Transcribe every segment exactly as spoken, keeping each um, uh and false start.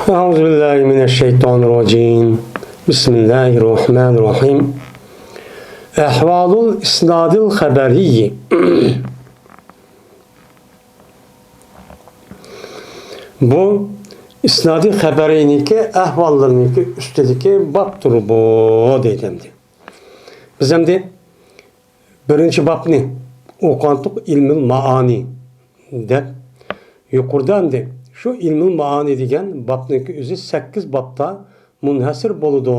أعوذ بالله من الشيطان الرجيم. بسم الله الرحمن الرحيم. أحوال الإسناد الخبري. بۇ ئىسنادى خەبەرىنىڭكى ئەھۋاللىرىنىڭكى ئۈستىدىكى بابتۇر بۇ، دەيدۇ ئەمدى. بىز ئەمدى بىرىنچى بابنى ئوقۇۋاتتۇق، ئىلمۇل مائانى دەپ. يۇقىرىدا ئەمدى شۇ ئىلمۇل مائانى دېگەن بابنىڭكى ئۆزى سەككىز بابتا مۇنھەسىر بولىدۇ.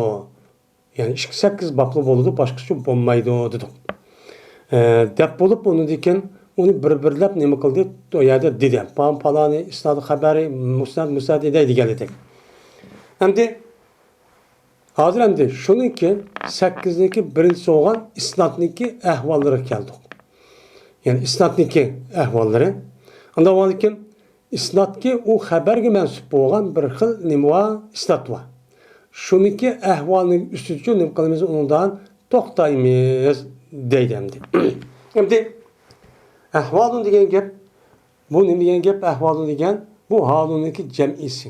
يەنى ئىككى سەككىز بابلا بولىدۇ، باشقىچە بولمايدۇ دېدۇق. ئە، دەپ بولۇپ، ئۇنىڭدىن كېيىن ئۇنى بىر-بىرلەپ نېمە قىلدى؟ ئۇ يەردە دېدى. پالان پالانى ئىسناد خەبەرى، مۇسنەد، مۇسنەد دەيدىغان ئىدۇق. ئەمدى ھازىر ئەمدى شۇنىڭكى سەككىزنىڭكى بىرىنچىسى بولغان ئىسنادنىڭكى ئەھۋاللىرىغا كەلدۇق. يەنى ئىسنادنىڭكى ئەھۋاللىرى. ئاندىن ئۇنىڭدىن كېيىن ئىسنادكى ئۇ خەبەرگە مەنسۇپ بولغان بىر خىل نېمە بار؟ ئىسناد بار. شۇنىڭكى ئەھۋالىنىڭ ئۈستىدىچۇ نېمە قىلىمىز؟ ئۇنىڭدىن توختايمىز دەيدۇ ئەمدى. ئەمدى ئەھۋالۇن دېگەن گەپ، بۇ نېمە دېگەن گەپ؟ ئەھۋالۇن دېگەن بۇ ھالۇننىڭكى جەمئىسى.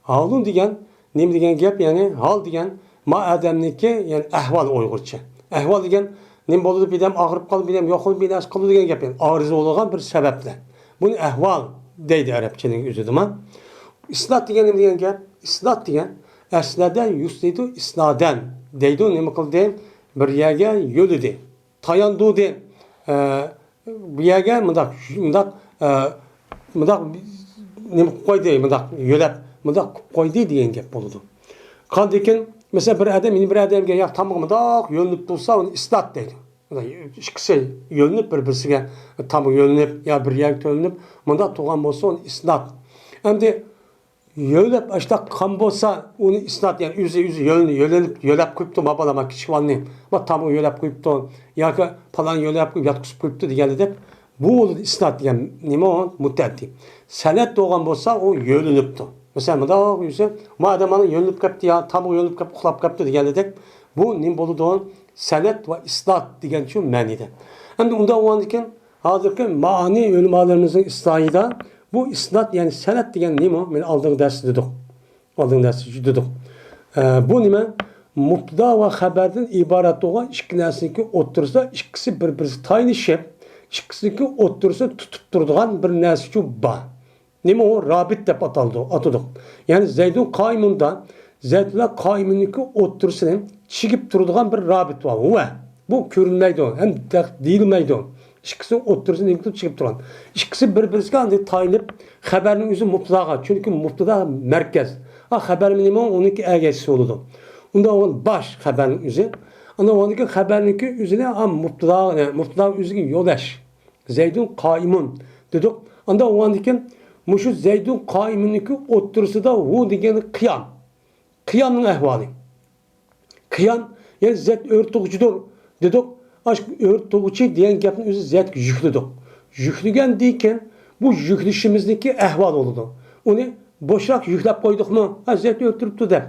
ھالۇن دېگەن نېمە دېگەن گەپ؟ يەنى ھال دېگەن ما ئادەمنىڭكى، يەنى ئەھۋال ئۇيغۇرچە. ئەھۋال دېگەن نېمە بولىدۇ؟ بىردەم ئاغرىپ قالىدۇ، بىردەم يوقىلىدۇ، بىر نەرسە قىلىدۇ دېگەن گەپ. يەنى ئارىزى بولغان بىر سەۋەبلەر. بۇنى ئەھۋال دەيدۇ ئەرەبچىنىڭ ئۆزىدىما. ئىسناد دېگەن نېمە دېگەن گەپ؟ ئىسناد دېگەن ئەسلىدە يۇسنىدۇ ئىسنادەن دەيدۇ. نېمە قىلدى؟ بىر يەرگە يۆلىدى. تاياندۇردى. ئە، بۇ يەرگە مۇنداق، مۇنداق، ئە، مۇنداق نېمە قىلىپ قويدى، مۇنداق يۆلەپ، مۇنداق قىلىپ قويدى دېگەن گەپ بولىدۇ. قاندىكىن، مەسىلەن، بىر ئادەم يەنە بىر ئادەمگە، يا، تامغا مۇنداق يۆلىنىپ تۇرسا، ئۇنى ئىسناد دەيدۇ. مۇنداق ئىككىسى يۆلىنىپ بىر-بىرسىگە، تامغا يۆلىنىپ يا بىر يەرگە يۆلىنىپ، مۇنداق تۇرغان بولسا، ئۇنى ئىسناد. ئەمدى يۆلەپ ئاشتاق قىلغان بولسا، ئۇنى ئىسناد، يەنى ئۆزى، ئۆزى يۆلىنى، يۆلىنىپ، يۆلەپ قويۇپتۇ، ما بالا، ما كىچىك بالىنى، ما تامغا يۆلەپ قويۇپتۇ، ياكى پالان يۆلەپ قويۇپ، ياتقۇزۇپ قويۇپتۇ دېگەندەك، بۇ بولىدۇ ئىسناد دېگەن نېمە ئۇ؟ مۇتەئەددى. سەنەد بولغان بولسا، ئۇ يۆلىنىپتۇ. مەسىلەن، مۇنداق يۈرسە، ما ئادەم مانا يۆلىنىپ كەپتۇ يا، تامغا يۆلىنىپ كەپ، ئۇخلاپ كەپتۇ دېگەندەك، بۇ نېمە بولىدۇ؟ سەنەد ۋە ئىسناد دېگەنچۇ مەنىدە. ئەمدى ئۇنداق بولغاندىكىن، ھازىرقى مائانى ئۆلىمالىرىمىزنىڭ ئىستىلاھىدا بۇ ئىسناد، يەنى سەنەد دېگەن نېمە؟ مەن ئالدىنقى دەرستە دېدۇق. ئالدىنقى دەرستە دېدۇق. ئە، بۇ نېمە؟ مۇبتىدا ۋە خەبەردىن ئىبارەت بولغان ئىككى نەرسىنىڭكى ئوتتۇرىسىدا ئىككىسى بىر-بىرىگە تايىنىشىپ، ئىككىسىنىڭكى ئوتتۇرىسىدا تۇتۇپ تۇرىدىغان بىر نەرسىچۇ بار. نېمە ئۇ؟ رابىت دەپ ئاتالدى، ئاتىدۇق. يەنى زەيدۇن قائىمۇندا زەيد بىلەن قائىمۇننىڭكى ئوتتۇرىسىنى چىگىپ تۇرىدىغان بىر رابىت بار. ھۇۋە. بۇ كۆرۈنمەيدۇ ھەم دەق-، دېيىلمەيدۇ. ئىككىسىنىڭ ئوتتۇرىسىدا نېمە چىگىپ تۇرغان؟ ئىككىسى بىر-بىرىسىگە ئاندىن تايىنىپ، خەبەرنىڭ ئۆزى مۇبتىداغا، چۈنكى مۇبتىدا مەركەز. ئا، خەبەر نېمە؟ ئۇنىڭكى ئەگەشچىسى بولىدۇ. ئۇنداق بولغان باش خەبەرنىڭ ئۆزى. ئاندىن ئۇنىڭكى خەبەرنىڭكى ئۆزىنى، ئا، مۇبتىدا، مۇبتىدا ئۆزىگە يۆلەش. زەيدۇن قائىمۇن دېدۇق. ئاندىن ئۇنىڭدىن كېيىن مۇشۇ زەيدۇن قائىمۇننىڭكى ئوتتۇرىسىدا ھۇ دېگەن قىيام. قىيامنىڭ ئەھۋالى. قىيام، يەنى زەيد ئۆرتىغۇچىدۇر دېدۇق. ئاشۇ ئۆرتىغۇچى دېگەن گەپنى ئۆزى زەيدكە يۈكلىدۇق. يۈكلىگەندىن كېيىن بۇ يۈكلىشىمىزنىڭكى ئەھۋالى بولىدۇ. ئۇنى بوشراق يۈكلەپ قويدۇقمۇ؟ ھە، زەيد ئۆلتۈرۈپتۇ دەپ.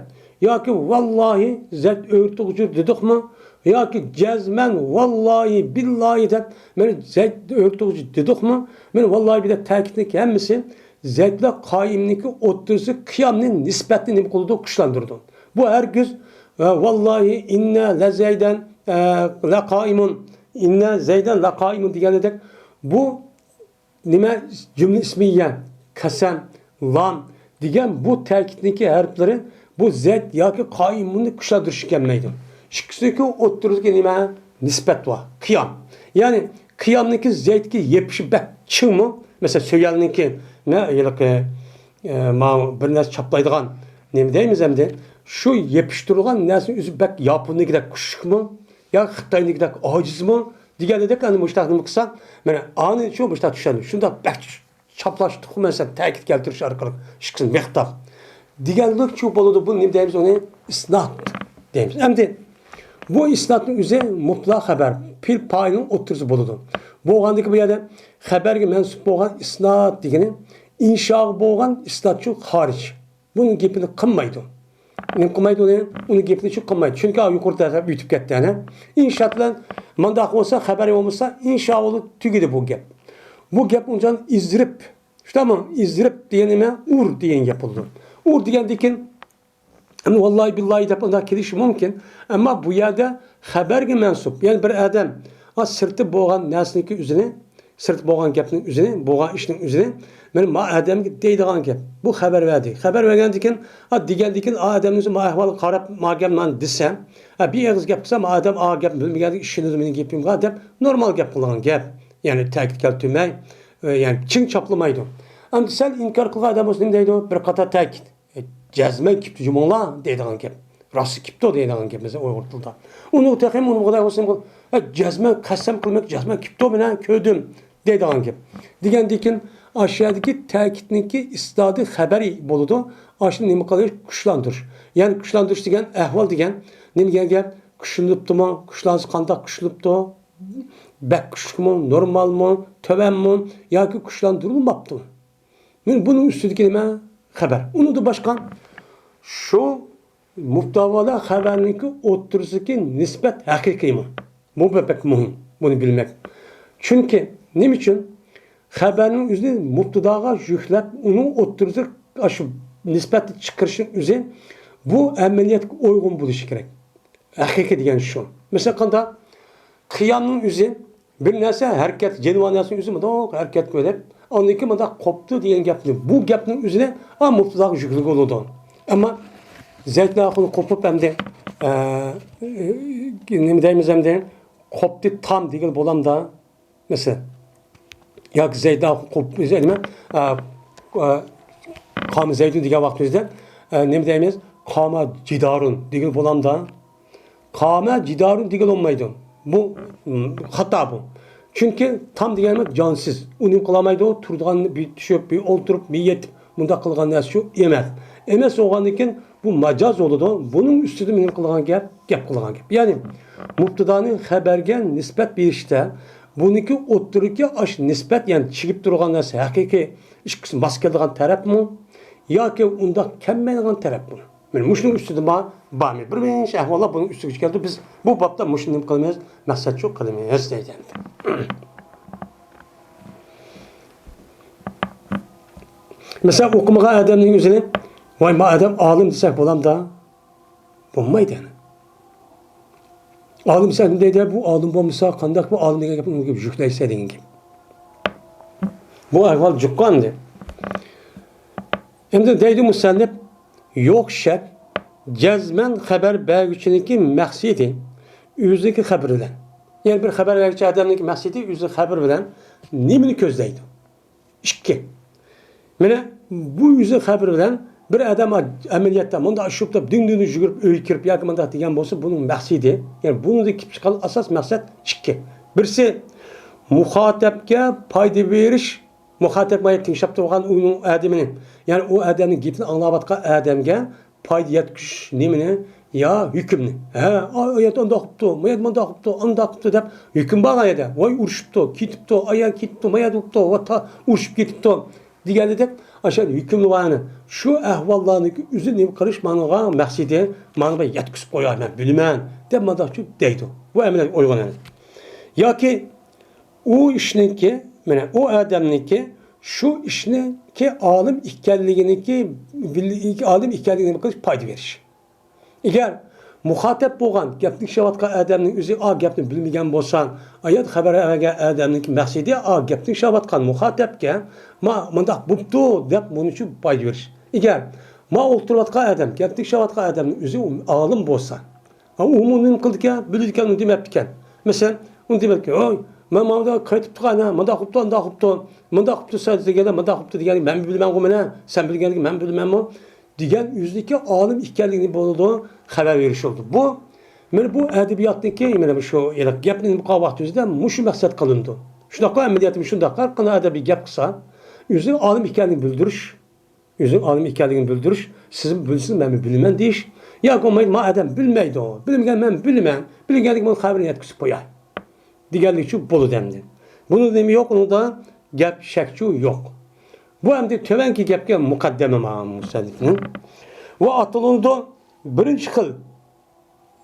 ياكى ۋاللاھى زەيد ئۆلتۈرگۈچى دېدۇقمۇ؟ ياكى جەزمەن ۋاللاھى بىللاھى دەپ، مانا زەيد ئۆلتۈرگۈچى دېدۇقمۇ؟ مانا ۋاللاھى بىللاھى تەكىتنىڭكى ھەممىسى زەيد بىلەن قائىمنىڭكى ئوتتۇرىسى قىيامنى نىسبەتنى نېمە قىلىدۇ؟ كۈچلەندۈرىدۇ. بۇ ھەرگىز، ئە، ۋاللاھى ئىننە لەزەيدەن، ئە، لەقائىمۇن، ئىننە زەيدەن لەقائىمۇن دېگەندەك، بۇ نېمە؟ جۈملە ئىسمىيە، قەسەم، لام دېگەن بۇ تەكىتنىڭكى ھەرپلىرى بۇ زەيد ياكى قائىمۇننى كۈچلەندۈرۈشكە كەلمەيدۇ. ئىككىسىنىڭكى ئوتتۇرىسىدىكى نېمە؟ نىسبەت بار. قىيام. يەنى قىيامنىڭكى زەيدكە يېپىشى بەك چىڭمۇ؟ مەسىلەن، سۆيەلنىڭكى، نە، ھېلىقى، ئە، ماۋۇ بىر نەرسە چاپلايدىغان نېمە دەيمىز ئەمدى؟ شۇ يېپىشتۇرۇلغان نەرسىنىڭ ئۆزى بەك ياپوننىكىدەك كۈچلۈكمۇ؟ يا خىتاينىڭكىدەك ئاجىزمۇ؟ دېگەندەك، ئەنە مۇشتاق نېمە قىلسا، مانا ئانى شۇ مۇشتاق چۈشەندۈم. شۇنداق بەك چاپلاشتۇقمۇ، مەسىلەن، تەكىت كەلتۈرۈش ئارقىلىق ئىككىسىنى مىقدار. دېگەنلىكچۇ بولىدۇ، بۇ نېمە دەيمىز ئۇنى؟ ئىسناد دەيمىز. ئەمدى بۇ ئىسنادنىڭ ئۆزى مۇبتىدا خەبەر، پېئىل پائىلنىڭ ئوتتۇرىسى بولىدۇ. بولغاندىكىن بۇ يەردە خەبەرگە مەنسۇپ بولغان ئىسناد دېگىنى ئىنشاغا بولغان ئىسنادچۇ خارىج. بۇنىڭ گېپىنى قىلمايدۇ. نېمە قىلمايدۇ ئۇنى؟ ئۇنىڭ گېپىنى شۇ قىلمايدۇ. چۈنكى ئا يۇقىرىدا ئۆتۈپ كەتتى ئەنە. ئىنشا بىلەن مانداق بولسا، خەبەر بولمىسا، ئىنشا بولۇپ تۈگىدى بۇ گەپ. بۇ گەپ ئۇنچە ئىزرىپ، شۇنداقمۇ؟ ئىزرىپ دېگەن نېمە؟ ئۇر دېگەن گەپ بولىدۇ. ئۇ دېگەندىكىن، ئەمدى ۋاللاھى بىللاھى دەپ ئۇنداق كېلىشى مۇمكىن. ئەمما بۇ يەردە خەبەرگە مەنسۇپ، يەنى بىر ئادەم، ئا، سىرتى بولغان نەرسىنىڭكى ئۆزىنى، سىرتى بولغان گەپنىڭ ئۆزىنى، بولغان ئىشنىڭ ئۆزىنى، مانا ما ئادەمگە دەيدىغان گەپ. بۇ خەبەر بەردى. خەبەر بەرگەندىن كېيىن، ئا، دېگەندىن كېيىن، ئا، ئادەمنىڭ ئۆزى ما ئەھۋالغا قاراپ، ما گەپ مانا دېسە، ئا، بىر ئېغىز گەپ قىلسا، ما ئادەم، ئا، گەپنى بىلمىگەندىن كېيىن ئىشىنىدۇ مېنىڭ گېپىمگە دەپ نورمال گەپ قىلغان گەپ. يەنى تەكىت كەلتۈرمەي، ئە، يەنى چىڭ چاپلىمايدۇ. ئەمدى سەل ئىنكار قىلغان ئادەم بولسا نېمە دەيدۇ؟ بىر قاتار تەكىت. ئە، جەزمەن كېپتۇ جۇمۇڭلار دەيدىغان گەپ. راست كېپتۇ دەيدىغان گەپ، مەسىلەن، ئۇيغۇر تىلىدا. ئۇنى تېخى ئۇنى بۇغداي بولسا، ئە، جەزمەن قەسەم قىلماي، جەزمەن كېپتۇ مەن كۆردۈم دەيدىغان گەپ. دېگەندىن كېيىن، ئاشۇ يەردىكى تەكىتنىڭكى ئىستىدادى خەبەر بولىدۇ. ئاشۇنى نېمە قىلىش؟ كۈچلەندۈرۈش. يەنى كۈچلەندۈرۈش دېگەن ئەھۋال دېگەن نېمە دېگەن گەپ؟ كۈچلىنىپتۇمۇ؟ كۈچلەنسە قانداق كۈچلىنىپتۇ؟ بەك كۈچلۈكمۇ؟ نورمالمۇ؟ تۆۋەنمۇ؟ ياكى كۈچلەندۈرۈلمەپتۇ؟ مانا بۇنىڭ ئۈستىدىكى نېمە؟ خەبەر. ئۇنىڭدىن باشقا شۇ مۇبتادا خەۋەرنىڭكى ئوتتۇرىسىدىكى نىسبەت ھەقىقىيمۇ؟ بۇ بەك مۇھىم، بۇنى بىلمەك. چۈنكى نېمە ئۈچۈن؟ خەۋەرنىڭ ئۆزىنى مۇبتاداغا يۈكلەپ، ئۇنىڭ ئوتتۇرىسىدا ئاشۇ نىسبەتنى چىقىرىشنىڭ ئۆزى بۇ ئەمەلىيەتكە ئۇيغۇن بولۇشى كېرەك. ھەقىقىي دېگەن شۇ. مەسىلەن، قانداق؟ قىيامنىڭ ئۆزى بىر نەرسە ھەرىكەت، جانىۋار نەرسىنىڭ ئۆزى مۇنداق ھەرىكەت قىلىدۇ دەپ، ئاندىن كېيىن مۇنداق قوپتۇ دېگەن گەپنى، بۇ گەپنىڭ ئۆزىنى، ئا، مۇبتاداغا يۈكلىگىلى بولىدۇ. ئەمما زەيتۇن ئاخۇن قوپۇپ ئەمدى، ئە، نېمە دەيمىز ئەمدى؟ قوپتى تام دېگىلى بولامدا؟ مەسىلەن، ياكى زەيدۇن قوپۇپ، ئە، ئە، قامە زەيدۇن دېگەن ۋاقتىمىزدا، ئە، نېمە دەيمىز؟ قامە جىدارۇن دېگىلى بولامدا؟ قامە جىدارۇن دېگىلى بولمايدۇ. بۇ، م، خاتا بۇ. چۈنكى تام دېگەنمۇ جانسىز. ئۇ نېمە قىلالمايدۇ؟ تۇرىدىغان، بىر چۈشۈپ، بىر ئولتۇرۇپ، بىر يېتىپ، مۇنداق قىلغان نەرسە شۇ ئەمەس. ئەمەس بولغاندىن كېيىن بۇ ماجاز بولىدۇ. بۇنىڭ ئۈستىدە نېمە قىلغان گەپ؟ گەپ قىلغان گەپ. يەنى مۇبتادانى خەۋەرگە نىسبەت بېرىشتە بۇنىڭكى ئوتتۇرىدىكى ئاش نىسبەت، يەنى چىگىپ تۇرغان نەرسە ھەقىقىي ئىككىسى ماس كېلىدىغان تەرەپمۇ ياكى ئۇنداق كەلمەيدىغان تەرەپمۇ؟ مانا مۇشۇنىڭ ئۈستىدە بار، بارمۇ؟ بىر نەچچە ئەھۋاللار بۇنىڭ ئۈستىگە كەلدى. بىز بۇ بابتا مۇشۇنى نېمە قىلىمىز؟ مەقسەتچۇ قىلىمىز دەيدۇ. مەسىلەن، ئوقۇمىغان ئادەمنىڭ ئۆزىنى، ۋاي، ما ئادەم ئالىم دېسەك بولامدا؟ بولمايدۇ يەنى. ئالىم سەن دەيدۇ، بۇ ئالىم بولمىسا قانداق بۇ ئالىم دېگەن گەپنى ئۇنىڭغا يۈكلەيسەن دېگەن گەپ. بۇ ئەھۋال جۇققاندى. ئەمدى دەيدۇ مۇسەننىپ، يوق شەك، جەزمەن خەۋەر بەرگۈچىنىڭكى مەقسىتى ئۆزىنىڭكى خەۋىرى بىلەن. يەنى بىر خەۋەر بەرگۈچى ئادەمنىڭكى مەقسىتى ئۆزىنىڭ خەۋىرى بىلەن نېمىنى كۆزلەيدۇ؟ ئىككى. مانا بۇ ئۆزى خەۋىرى بىلەن بىر ئادەم ئەمەلىيەتتە مۇنداق ئۇشۇپ تۇرۇپ، دۈڭ دۈڭ يۈگۈرۈپ ئۆيگە كىرىپ ياكى مۇنداق دېگەن بولسا، بۇنىڭ مەقسىتى، يەنى بۇنىڭدىن كېلىپ چىققان ئاساس مەقسەت ئىككى. بىرسى، مۇخاتەپكە پايدا بېرىش، مۇخاتەپ مانا تىڭشاپ تۇرغان ئۇنىڭ ئادىمىنى، يەنى ئۇ ئادەمنىڭ گېپىنى ئاڭلاۋاتقان ئادەمگە پايدا يەتكۈزۈش نېمىنى؟ يا ھۆكۈمنى. ھە، ئا-، ئايەت ئانداق قىپتۇ، مايەت مۇنداق قىپتۇ، ئانداق قىپتۇ دەپ ھۆكۈم بارغان يەردە. ۋاي، ئۇرۇشۇپتۇ، كېتىپتۇ، ئايا كېتىپتۇ، مايا بوپتۇ، ۋاتا ئۇرۇشۇپ كېتىپتۇ دېگەندەك، ئاشۇ ھۆكۈمنى بارغان. شۇ ئەھۋاللارنىڭكى ئۆزى نېمە قىلىش ماڭىغا مەقسىتى، ماڭا بىر يەتكۈزۈپ قويار، مەن بىلىمەن دەپ مانداقچۇ دەيدۇ. بۇ ئەمەلىيەت ئويغىنىدۇ. ياكى ئۇ ئىشنىڭكى، مانا ئۇ ئادەمنىڭكى شۇ ئىشنىڭكى ئالىم ئىكەنلىكىنىڭكى، ئالىم ئىكەنلىكىنى نېمە قىلىش؟ پايدا بېرىش. ئەگەر مۇخاتەپ بولغان، گەپنى ئىشلەۋاتقان ئادەمنىڭ ئۆزى ئا گەپنى بىلمىگەن بولسا، ئايەت خەۋەر بەرگەن ئادەمنىڭكى مەقسىتى ئا گەپنى ئىشلەۋاتقان مۇخاتەپكە ما مۇنداق بوپتۇ دەپ بۇنىڭ ئۈچۈن پايدا بېرىش. ئەگەر ما ئولتۇرۇۋاتقان ئادەم، گەپنى ئىشلەۋاتقان ئادەمنىڭ ئۆزى ئالىم بولسا، ھا، ئۇمۇ نېمە قىلىدىكەن؟ بىلىدىكەن، ئۇنى دېمەپتىكەن. مەسىلەن، ئۇنى دېمەپتىكەن، ھوي، مەن مانا قايتىپتىغان، ھە، مۇنداق قىپتۇ، ئانداق قىپتۇ، مۇنداق قىپتۇ، سەن دېگەندە مۇنداق قىپتۇ دېگەننى مەن بىلمەمغۇ مانا، سەن بىلگەننى مەن بىلمەممۇ دېگەن ئۆزىدىكى ئالىم ئىكەنلىكىنى بولىدۇ، خەۋەر بېرىش بولىدۇ. بۇ، مانا بۇ ئەدەبىياتنىڭكى، مانا شۇ ھېلىقى گەپنى قىلغان ۋاقتىمىزدا مۇشۇ مەقسەت قىلىنىدۇ. شۇنداققۇ ئەمەلىيەتمۇ شۇنداق، ھەر قانداق ئادەم بىر گەپ قىلسا، ئۆزىنىڭ ئالىم ئىكەنلىكىنى بىلدۈرۈش، ئۆزىنىڭ ئالىم ئىكەنلىكىنى بىلدۈرۈش، سىز بىلسىڭىز مەنمۇ بىلىمەن دېيىش، ياكى بولمايدۇ ما ئادەم بىلمەيدۇ، بىلمىگەن مەن بىلىمەن، بىلگەنلىكىم خەۋىرىنى يەتكۈزۈپ قوياي دېگەنلىكچۇ بولىدۇ ئەمدى. بۇنىڭدا نېمە يوق، ئۇنىڭدا گەپ شەكچۇ يوق. بۇ ئەمدى تۆۋەنكى گەپكە مۇقەددىمە مۇسەننىپنىڭ. ۋە ئاتىلىنىدۇ بىرىنچى خىل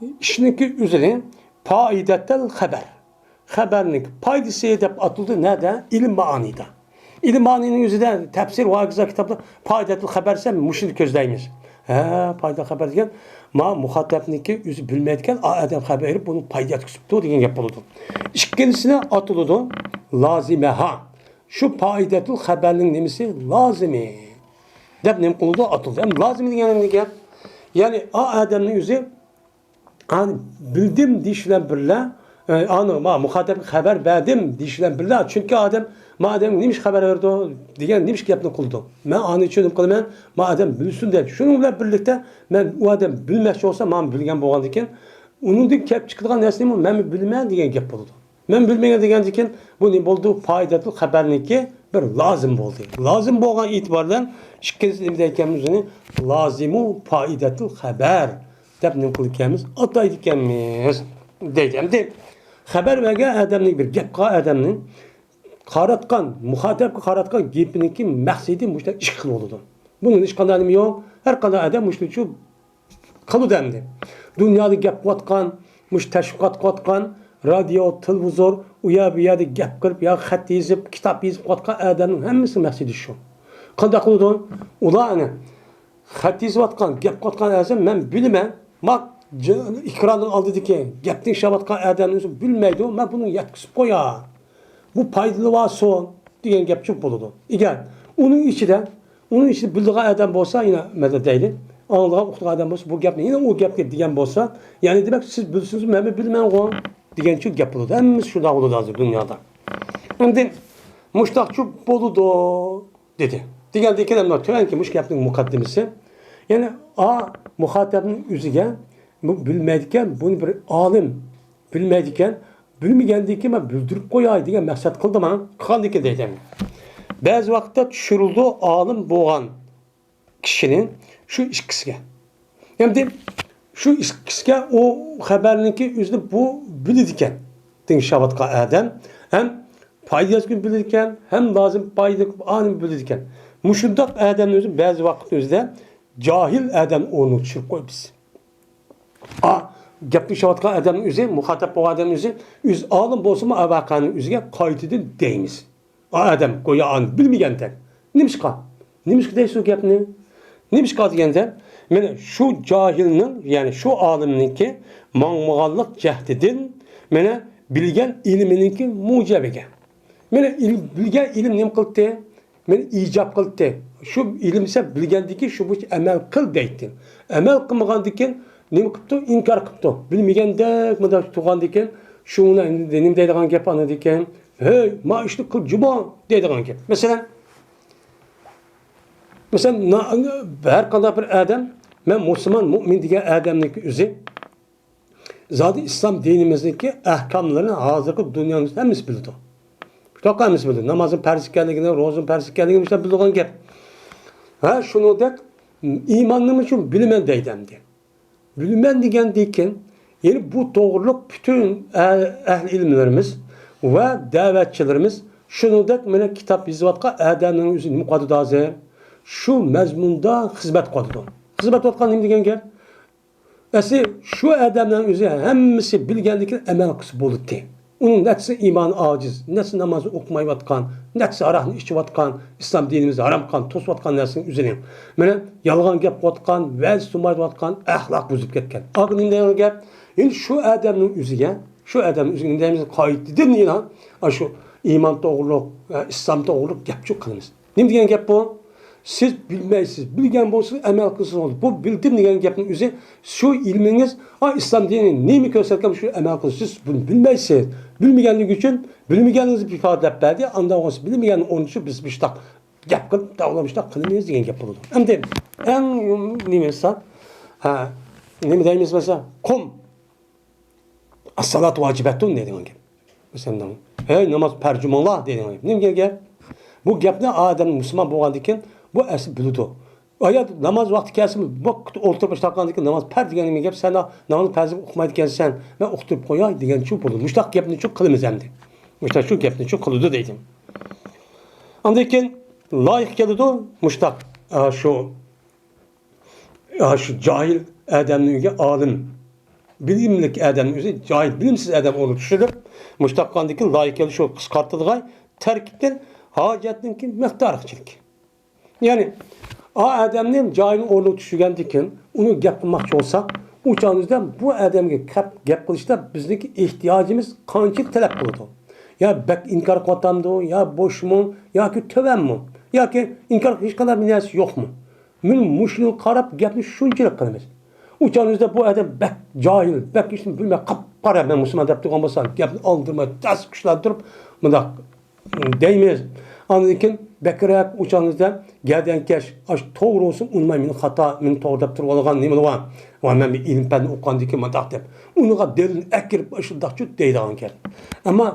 ئىشنىڭكى ئۆزىنى پائىدەتەل خەبەر. خەبەرنىڭ پايدىسى دەپ ئاتىلىدۇ. نەدە؟ ئىلىم مائانىدا. ئىلمانىنىڭ ئۆزىدە تەپسىر ۋە ھاكازا كىتابتا پائىدەتۇل خەبەر دېسە مۇشۇنى كۆزلەيمىز. ھە، پائىدەتۇل خەبەر دېگەن، ما مۇخاتەبنىڭكى ئۆزى بىلمەيدىكەن، ئا ئادەم خەۋەر بېرىپ، بۇنىڭ پائىدىسى كۈسۈپتۇ دېگەن گەپ بولىدۇ. ئىككىنچىسىنى ئاتىلىدۇ لازىمەھا. شۇ پائىدەتۇل خەبەرنىڭ نېمىسى؟ لازىمى دەپ نېمە قىلىدۇ؟ ئاتىلىدۇ. ئەمدى لازىمى دېگەن نېمە گەپ؟ يەنى ئا ئادەمنىڭ ئۆزى ئانى بىلدىم دېيىش بىلەن بىرلە، ئانى ما مۇخاتەبكە خەۋەر بەردىم دېيىش بىلەن بىرلە، چۈنكى ئادەم، ما ئادەم نېمە ئىش خەۋەر بەردى دېگەن نېمە ئىش گەپنى قىلىدۇ. مەن ئانى ئۈچۈن نېمە قىلىمەن، ما ئادەم بىلسۇن دەپ. شۇنىڭ بىلەن بىرلىكتە مەن ئۇ ئادەم بىلمەكچى بولسا، مانا بىلگەن بولغاندىكىن، ئۇنىڭدىن كەپ چىقىدىغان نەرسە نېمە؟ مەنمۇ بىلىمەن دېگەن گەپ بولىدۇ. مەن بىلمىگەن دېگەندىكىن، بۇ نېمە بولدى؟ پائىدەتۇل خەبەرنىڭكى بىر لازىم بولدى. لازىم بولغان ئېتىبار بىلەن ئىككىنچىسى نېمە دەيدىكەنمىز ئۇنى؟ لازىمۇ پائىدەتۇل خەبەر دەپ نېمە قىلىدىكەنمىز؟ ئاتايدىكەنمىز دەيدۇ. ئەمدى خەۋەر بەرگەن ئادەمنىڭ، بىر گەپ قىلغان ئادەمنىڭ قاراتقان، مۇخاتەبكە قاراتقان گېپىنىڭكى مەقسىتى مۇشۇنداق ئىككى خىل بولىدۇ. بۇنىڭ ھېچقانداق نېمە يوق. ھەر قانداق ئادەم مۇشۇنچە قىلىدۇ ئەمدى. دۇنيادا گەپ قىلىۋاتقان، مۇشۇ تەشۋىقات قىلىۋاتقان، رادىيو، تېلېۋىزور، ئۇ يەر بۇ يەردە گەپ قىلىپ، يا خەت يېزىپ، كىتاب يېزىپ قىلىۋاتقان ئادەمنىڭ ھەممىسىنىڭ مەقسىتى شۇ. قانداق قىلىدۇ؟ ئۇلار ئەنە خەت يېزىۋاتقان، گەپ قىلىۋاتقان ئادەم مەن بىلىمەن. ما ئېكراننىڭ ئالدىدىكى گەپنى ئىشلەۋاتقان ئادەمنىڭ ئۆزى بىلمەيدۇ، مەن بۇنى يەتكۈزۈپ قوياي. بۇ پايدىلىۋالسۇن دېگەن گەپچۇ بولىدۇ. ئەگەر ئۇنىڭ ئىچىدە، ئۇنىڭ ئىچىدە بىلىدىغان ئادەم بولسا، يەنە مەدە دەيلى، ئاڭلىغان، ئۇقىدىغان ئادەم بولسا، بۇ گەپنى يەنە ئۇ گەپكە دېگەن بولسا، يەنى دېمەك، سىز بىلسىڭىز، مەنمۇ بىلىمەنغۇ دېگەنچۇ گەپ بولىدۇ. ھەممىسى شۇنداق بولىدۇ ھازىر دۇنيادا. ئەمدى مۇشتاقچۇ بولىدۇ دېدى. دېگەندىن كېيىن، ئەمدى تۆۋەنكى مۇشۇ گەپنىڭ مۇقەددىمىسى. يەنى ئا مۇخاتەبنىڭ ئۆزىگە بۇ بىلمەيدىكەن، بۇنى بىر ئالىم بىلمەيدىكەن، بىلمىگەندىن كېيىن مەن بىلدۈرۈپ قوياي دېگەن مەقسەت قىلدىم ھە. قىلغاندىن كېيىن دەيدۇ. بەزى ۋاقىتتا چۈشۈرۈلىدۇ ئالىم بولغان كىشىنى شۇ ئىككىسىگە. ئەمدى شۇ ئىككىسىگە ئۇ خەۋەرنىڭكى ئۆزىنى بۇ بىلىدىكەن. تىڭشاۋاتقان ئادەم ھەم پايدىسىنى بىلىدىكەن، ھەم لازىم پايدا ئانى بىلىدىكەن. مۇشۇنداق ئادەمنى ئۆزى بەزى ۋاقىت ئۆزىدە جاھىل ئادەم ئورنىغا چۈشۈرۈپ قويىمىز. ئا، گەپنى ئىشلەۋاتقان ئادەمنىڭ ئۆزى، مۇخاتەب بولغان ئادەمنىڭ ئۆزى، ئۆزى ئالىم بولسىمۇ، ئا ۋەقەنىڭ ئۆزىگە قايتىدىن دەيمىز. ئا ئادەم گويا ئانى بىلمىگەندەك. نېمىشقا؟ نېمىشقا دەيسىز ئۇ گەپنى؟ نېمىشقا دېگەندە، مانا شۇ جاھىلنىڭ، يەنى شۇ ئالىمنىڭكى ماڭمىغانلىق جەھتىدىن، مانا بىلگەن ئىلمىنىڭكى مۇجەبىگە. مانا ئىل-، بىلگەن ئىلىم نېمە قىلدى؟ مېنى ئىجاب قىلدى. شۇ ئىلىم سەن بىلگەندىكىن شۇ بويىچە ئەمەل قىل دەيتتى. ئەمەل قىلمىغاندىكىن نېمە قىپتۇ؟ ئىنكار قىپتۇ. بىلمىگەندەك مۇنداق تۇرغاندىكىن شۇ نېمە دەيدىغان گەپ ئاندىكىن؟ ھەي، ما ئىشنى قىل جۇمۇ دەيدىغان گەپ. مەسىلەن، مەسىلەن، نا-، ھەر قانداق بىر ئادەم، مەن مۇسۇلمان، مۇئمىن دېگەن ئادەمنىڭكى ئۆزى زادى ئىسلام دىنىمىزنىڭكى ئەھكاملىرىنى ھازىرقى دۇنيانىڭ ھەممىسى بىلىدۇ. مۇشۇنداق ھەممىسى بىلىدۇ. نامازنىڭ پەرز ئىكەنلىكىنى، روزىنىڭ پەرز ئىكەنلىكىنى مۇشۇنداق بىلىدىغان گەپ. ھە، شۇنىڭدەك ئىماننىمۇ شۇ بىلىمەن دەيدۇ ئەمدى. بىلىمەن دېگەندىن كېيىن، يەنى بۇ توغرۇلۇق پۈتۈن ئە-، ئەھلى ئىلىملىرىمىز ۋە دەۋەتچىلىرىمىز شۇنىڭدەك مانا كىتاب يېزىۋاتقان ئادەمنىڭ ئۆزى نېمە قىلىۋاتىدۇ ھازىر؟ شۇ مەزمۇندا خىزمەت قىلىۋاتىدۇ. خىزمەت قىلىۋاتقان نېمە دېگەن گەپ؟ ئەسلى شۇ ئادەمنىڭ ئۆزى ھەممىسى بىلگەندىكىن ئەمەل قىلسا بولاتتى. ئۇنىڭ نەچچىسى ئىمانى ئاجىز، نەچچىسى ناماز ئوقۇمايۋاتقان، نەچچىسى ھاراقنى ئىچىۋاتقان، ئىسلام دىنىمىزنى ھارام قىلغان، توسۇۋاتقان نەرسىنىڭ ئۆزىنى. مانا يالغان گەپ قىلىۋاتقان، ۋەز تۇمايۋاتقان، ئەخلاق بۇزۇپ كەتكەن. ئاغا نېمە دەيدىغان گەپ؟ يەنى شۇ ئادەمنىڭ ئۆزىگە، شۇ ئادەمنىڭ ئۆزىگە نېمە دەيمىز؟ قايتىدىن يەنە، ئا، شۇ ئىمان توغرۇلۇق، ئە، ئىسلام توغرۇلۇق گەپچۇ قىلىمىز. نېمە دېگەن گەپ بۇ؟ سىز بىلمەيسىز، بىلگەن بولسىڭىز ئەمەل قىلسىڭىز بولىدۇ. بۇ بىلدىم دېگەن گەپنىڭ ئۆزى شۇ ئىلمىڭىز، ئا، ئىسلام دىنى نېمە كۆرسەتكەن شۇ ئەمەل قىلىش. سىز بۇنى بىلمەيسىز. بىلمىگەنلىكى ئۈچۈن بىلمىگەنلىكىڭىزنى ئىپادىلەپ بەردى. ئانداق بولسا بىلمىگەننىڭ ئورنىدا شۇ بىز مۇشتاق گەپ قىلىپ، داۋلا مۇشتاق قىلىمىز دېگەن گەپ بولىدۇ. ئەمدى ئەڭ نېمە دېسە، ھە، نېمە دەيمىز مەسىلەن، قۇم. ئەسسالاتۇ ۋاجىبەتۇن دەيدىغان گەپ. مەسىلەن، ھەي، ناماز پەرز جۇمۇڭلار دەيدىغان گەپ. نېمە گەپ؟ بۇ گەپنى ئادەم مۇسۇلمان بولغاندىن كېيىن بۇ ئەسلى بىلىدۇ. ئايا ناماز ۋاقتى كەلسىمۇ، بوققۇت ئولتۇرۇپ ئىشلەتكەندىن كېيىن ناماز پەرز دېگەن نېمە گەپ؟ سەن ناماز پەرزنى ئوقۇمايدىكەنسەن، مەن ئوقۇتۇپ قوياي دېگەنچۇ بولىدۇ. مۇشتاق گەپنىچۇ قىلىمىز ئەمدى. مۇشتاق شۇ گەپنىچۇ قىلىدۇ دەيدۇ. ئاندىن كېيىن لايىق كېلىدۇ مۇشتاق، ئا، شۇ يا شۇ جاھىل ئادەمنىڭ ئۆيىگە ئالىم، بىلىملىك ئادەمنىڭ ئۆزى جاھىل، بىلىمسىز ئادەم ئورنىغا چۈشۈرۈپ، مۇشۇنداق قىلغاندىن كېيىن لايىق كېلىدۇ شۇ قىسقارتىدىغان تەركىبتىن ھاجەتنىڭكى مىقدارىغىچىلىك. يەنى، ئا ئادەمنى جايىنىڭ ئورنىغا چۈشۈرگەندىن كېيىن، ئۇنى گەپ قىلماقچى بولساق، ئۇ چاغنىڭدا بۇ ئادەمگە گەپ، گەپ قىلىشتا بىزنىڭكى ئېھتىياجىمىز قانچىلىك تەلەپ قىلىدۇ؟ يا بەك ئىنكار قىلىۋاتامدۇ، يا بوشمۇ، ياكى تۆۋەنمۇ، ياكى ئىنكار قىلىش قىلىش قىلىدىغان بىر نەرسە يوقمۇ؟ مانا مۇشۇنى قاراپ گەپنى شۇنچىلىك قىلىمىز. ئۇ چاغنىڭدا بۇ ئادەم بەك جاھىل، بەك ھېچنېمە بىلمەي، قاپقارا، مەن مۇسۇلمان دەپ تۇرغان بولسا، گەپنى ئالدىرىماي، تەس كۈچلەندۈرۈپ مۇنداق دەيمىز. ئاندىن كېيىن بەكرەك ئۇ چاغنىڭدا گەدەنكەش، ئاش توغرا بولسۇن، ئۇنىماي مېنى خاتا، مېنى توغرا دەپ تۇرۇۋالغان نېمىلا بار. ۋە مەن بىر ئىلىم پەننى ئوقۇغاندىن كېيىن مۇنداق دەپ، ئۇنىڭغا دەلىلنى ئەكىرىپ ئاشۇنداقچۇ دەيدىغان گەپ. ئەمما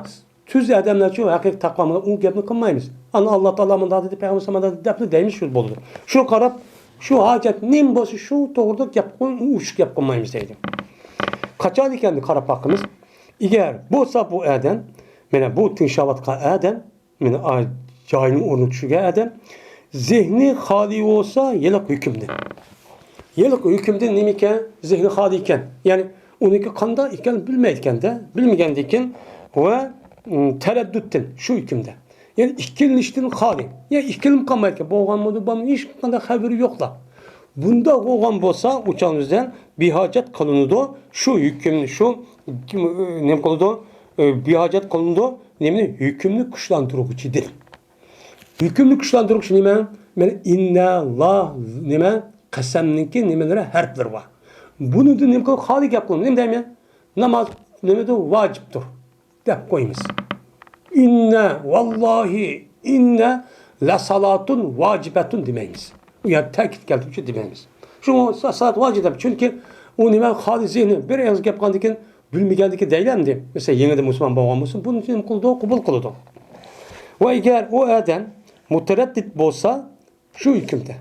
تۈز ئادەملەرچۇ، ھەقىقىي تەقۋامۇلار ئۇ گەپنى قىلمايمىز. ئانا، ئاللا تائالا مۇنداق دېدى، پەيغەمبەر مۇنداق دېدى دەپلا دەيمىز، شۇ بولىدۇ. شۇ قاراپ، شۇ ھاجەت نېمە بولسا، شۇ توغرىدا گەپ قىلىڭ، ئۇ ئۇچۇق گەپ قىلمايمىز دەيدۇ. قاچان ئىكەن قاراپ باقىمىز. ئەگەر بولسا بۇ ئادەم، مانا بۇ تىڭشاۋاتقان ئادەم، مانا ئا-، جايىنىڭ ئورنىغا چۈشۈرگەن ئادەم، زېھنى خالىي بولسا، يېلىق ھۆكۈمدىن. يېلىق ھۆكۈمدىن نېمە ئىكەن؟ زېھنى خالىي ئىكەن. يەنى ئۇنىڭكى قانداق ئىكەنلىكىنى بىلمەيدىكەن-دە. بىلمىگەندىن كېيىن ۋە، ئىم، تەرەددۇتتىن شۇ ھۆكۈمدە. يەنى ئىككىلىنىشتىن خالىي. يەنى ئىككىلىنىپ قالمايدىكەن. بولغانمىدۇ، بولمىدۇ، ھېچقانداق خەۋىرى يوقلا. بۇنداق بولغان بولسا، ئۇ چاغنىڭدا بىھاجەت قىلىنىدۇ. شۇ ھۆكۈمنى، شۇ، نېمە قىلىدۇ؟ بىھاجەت قىلىنىدۇ. نېمىنى؟ ھۆكۈمنى كۈچلەندۈرگۈچىدىن. ھۆكۈمنى كۈچلەندۈرگۈچى نېمە؟ مانا ئىننا، لا، نېمە؟ قەسەمنىڭكى نېمىلىرى، ھەرپلىرى بار. بۇنىڭدىن نېمە قىلىپ خالىي گەپ قىلىمىز؟ نېمە دەيمەن؟ ناماز، نېمىدۇ؟ ۋاجىپتۇر دەپ قويىمىز. ئىننا، ۋاللاھى، ئىننا لەسالاتۇن ۋاجىبەتۇن دېمەيمىز. ئۇ يەردە تەكىت كەلتۈرگۈچى دېمەيمىز. شۇڭا سا-، سالات ۋاجىپ دەپ. چۈنكى ئۇ نېمە؟ خالىي زېھنى بىر ئېغىز گەپ قىلغاندىن كېيىن بىلمىگەندىكى دەيلەمدى. مەسىلەن، يېڭىدىن مۇسۇلمان بولغان بولسا، بۇنى نېمە قىلىدۇ؟ قوبۇل قىلىدۇ. ۋە ئەگەر ئۇ ئادەم مۇتەرەددىت بولسا، شۇ ھۆكۈمدە.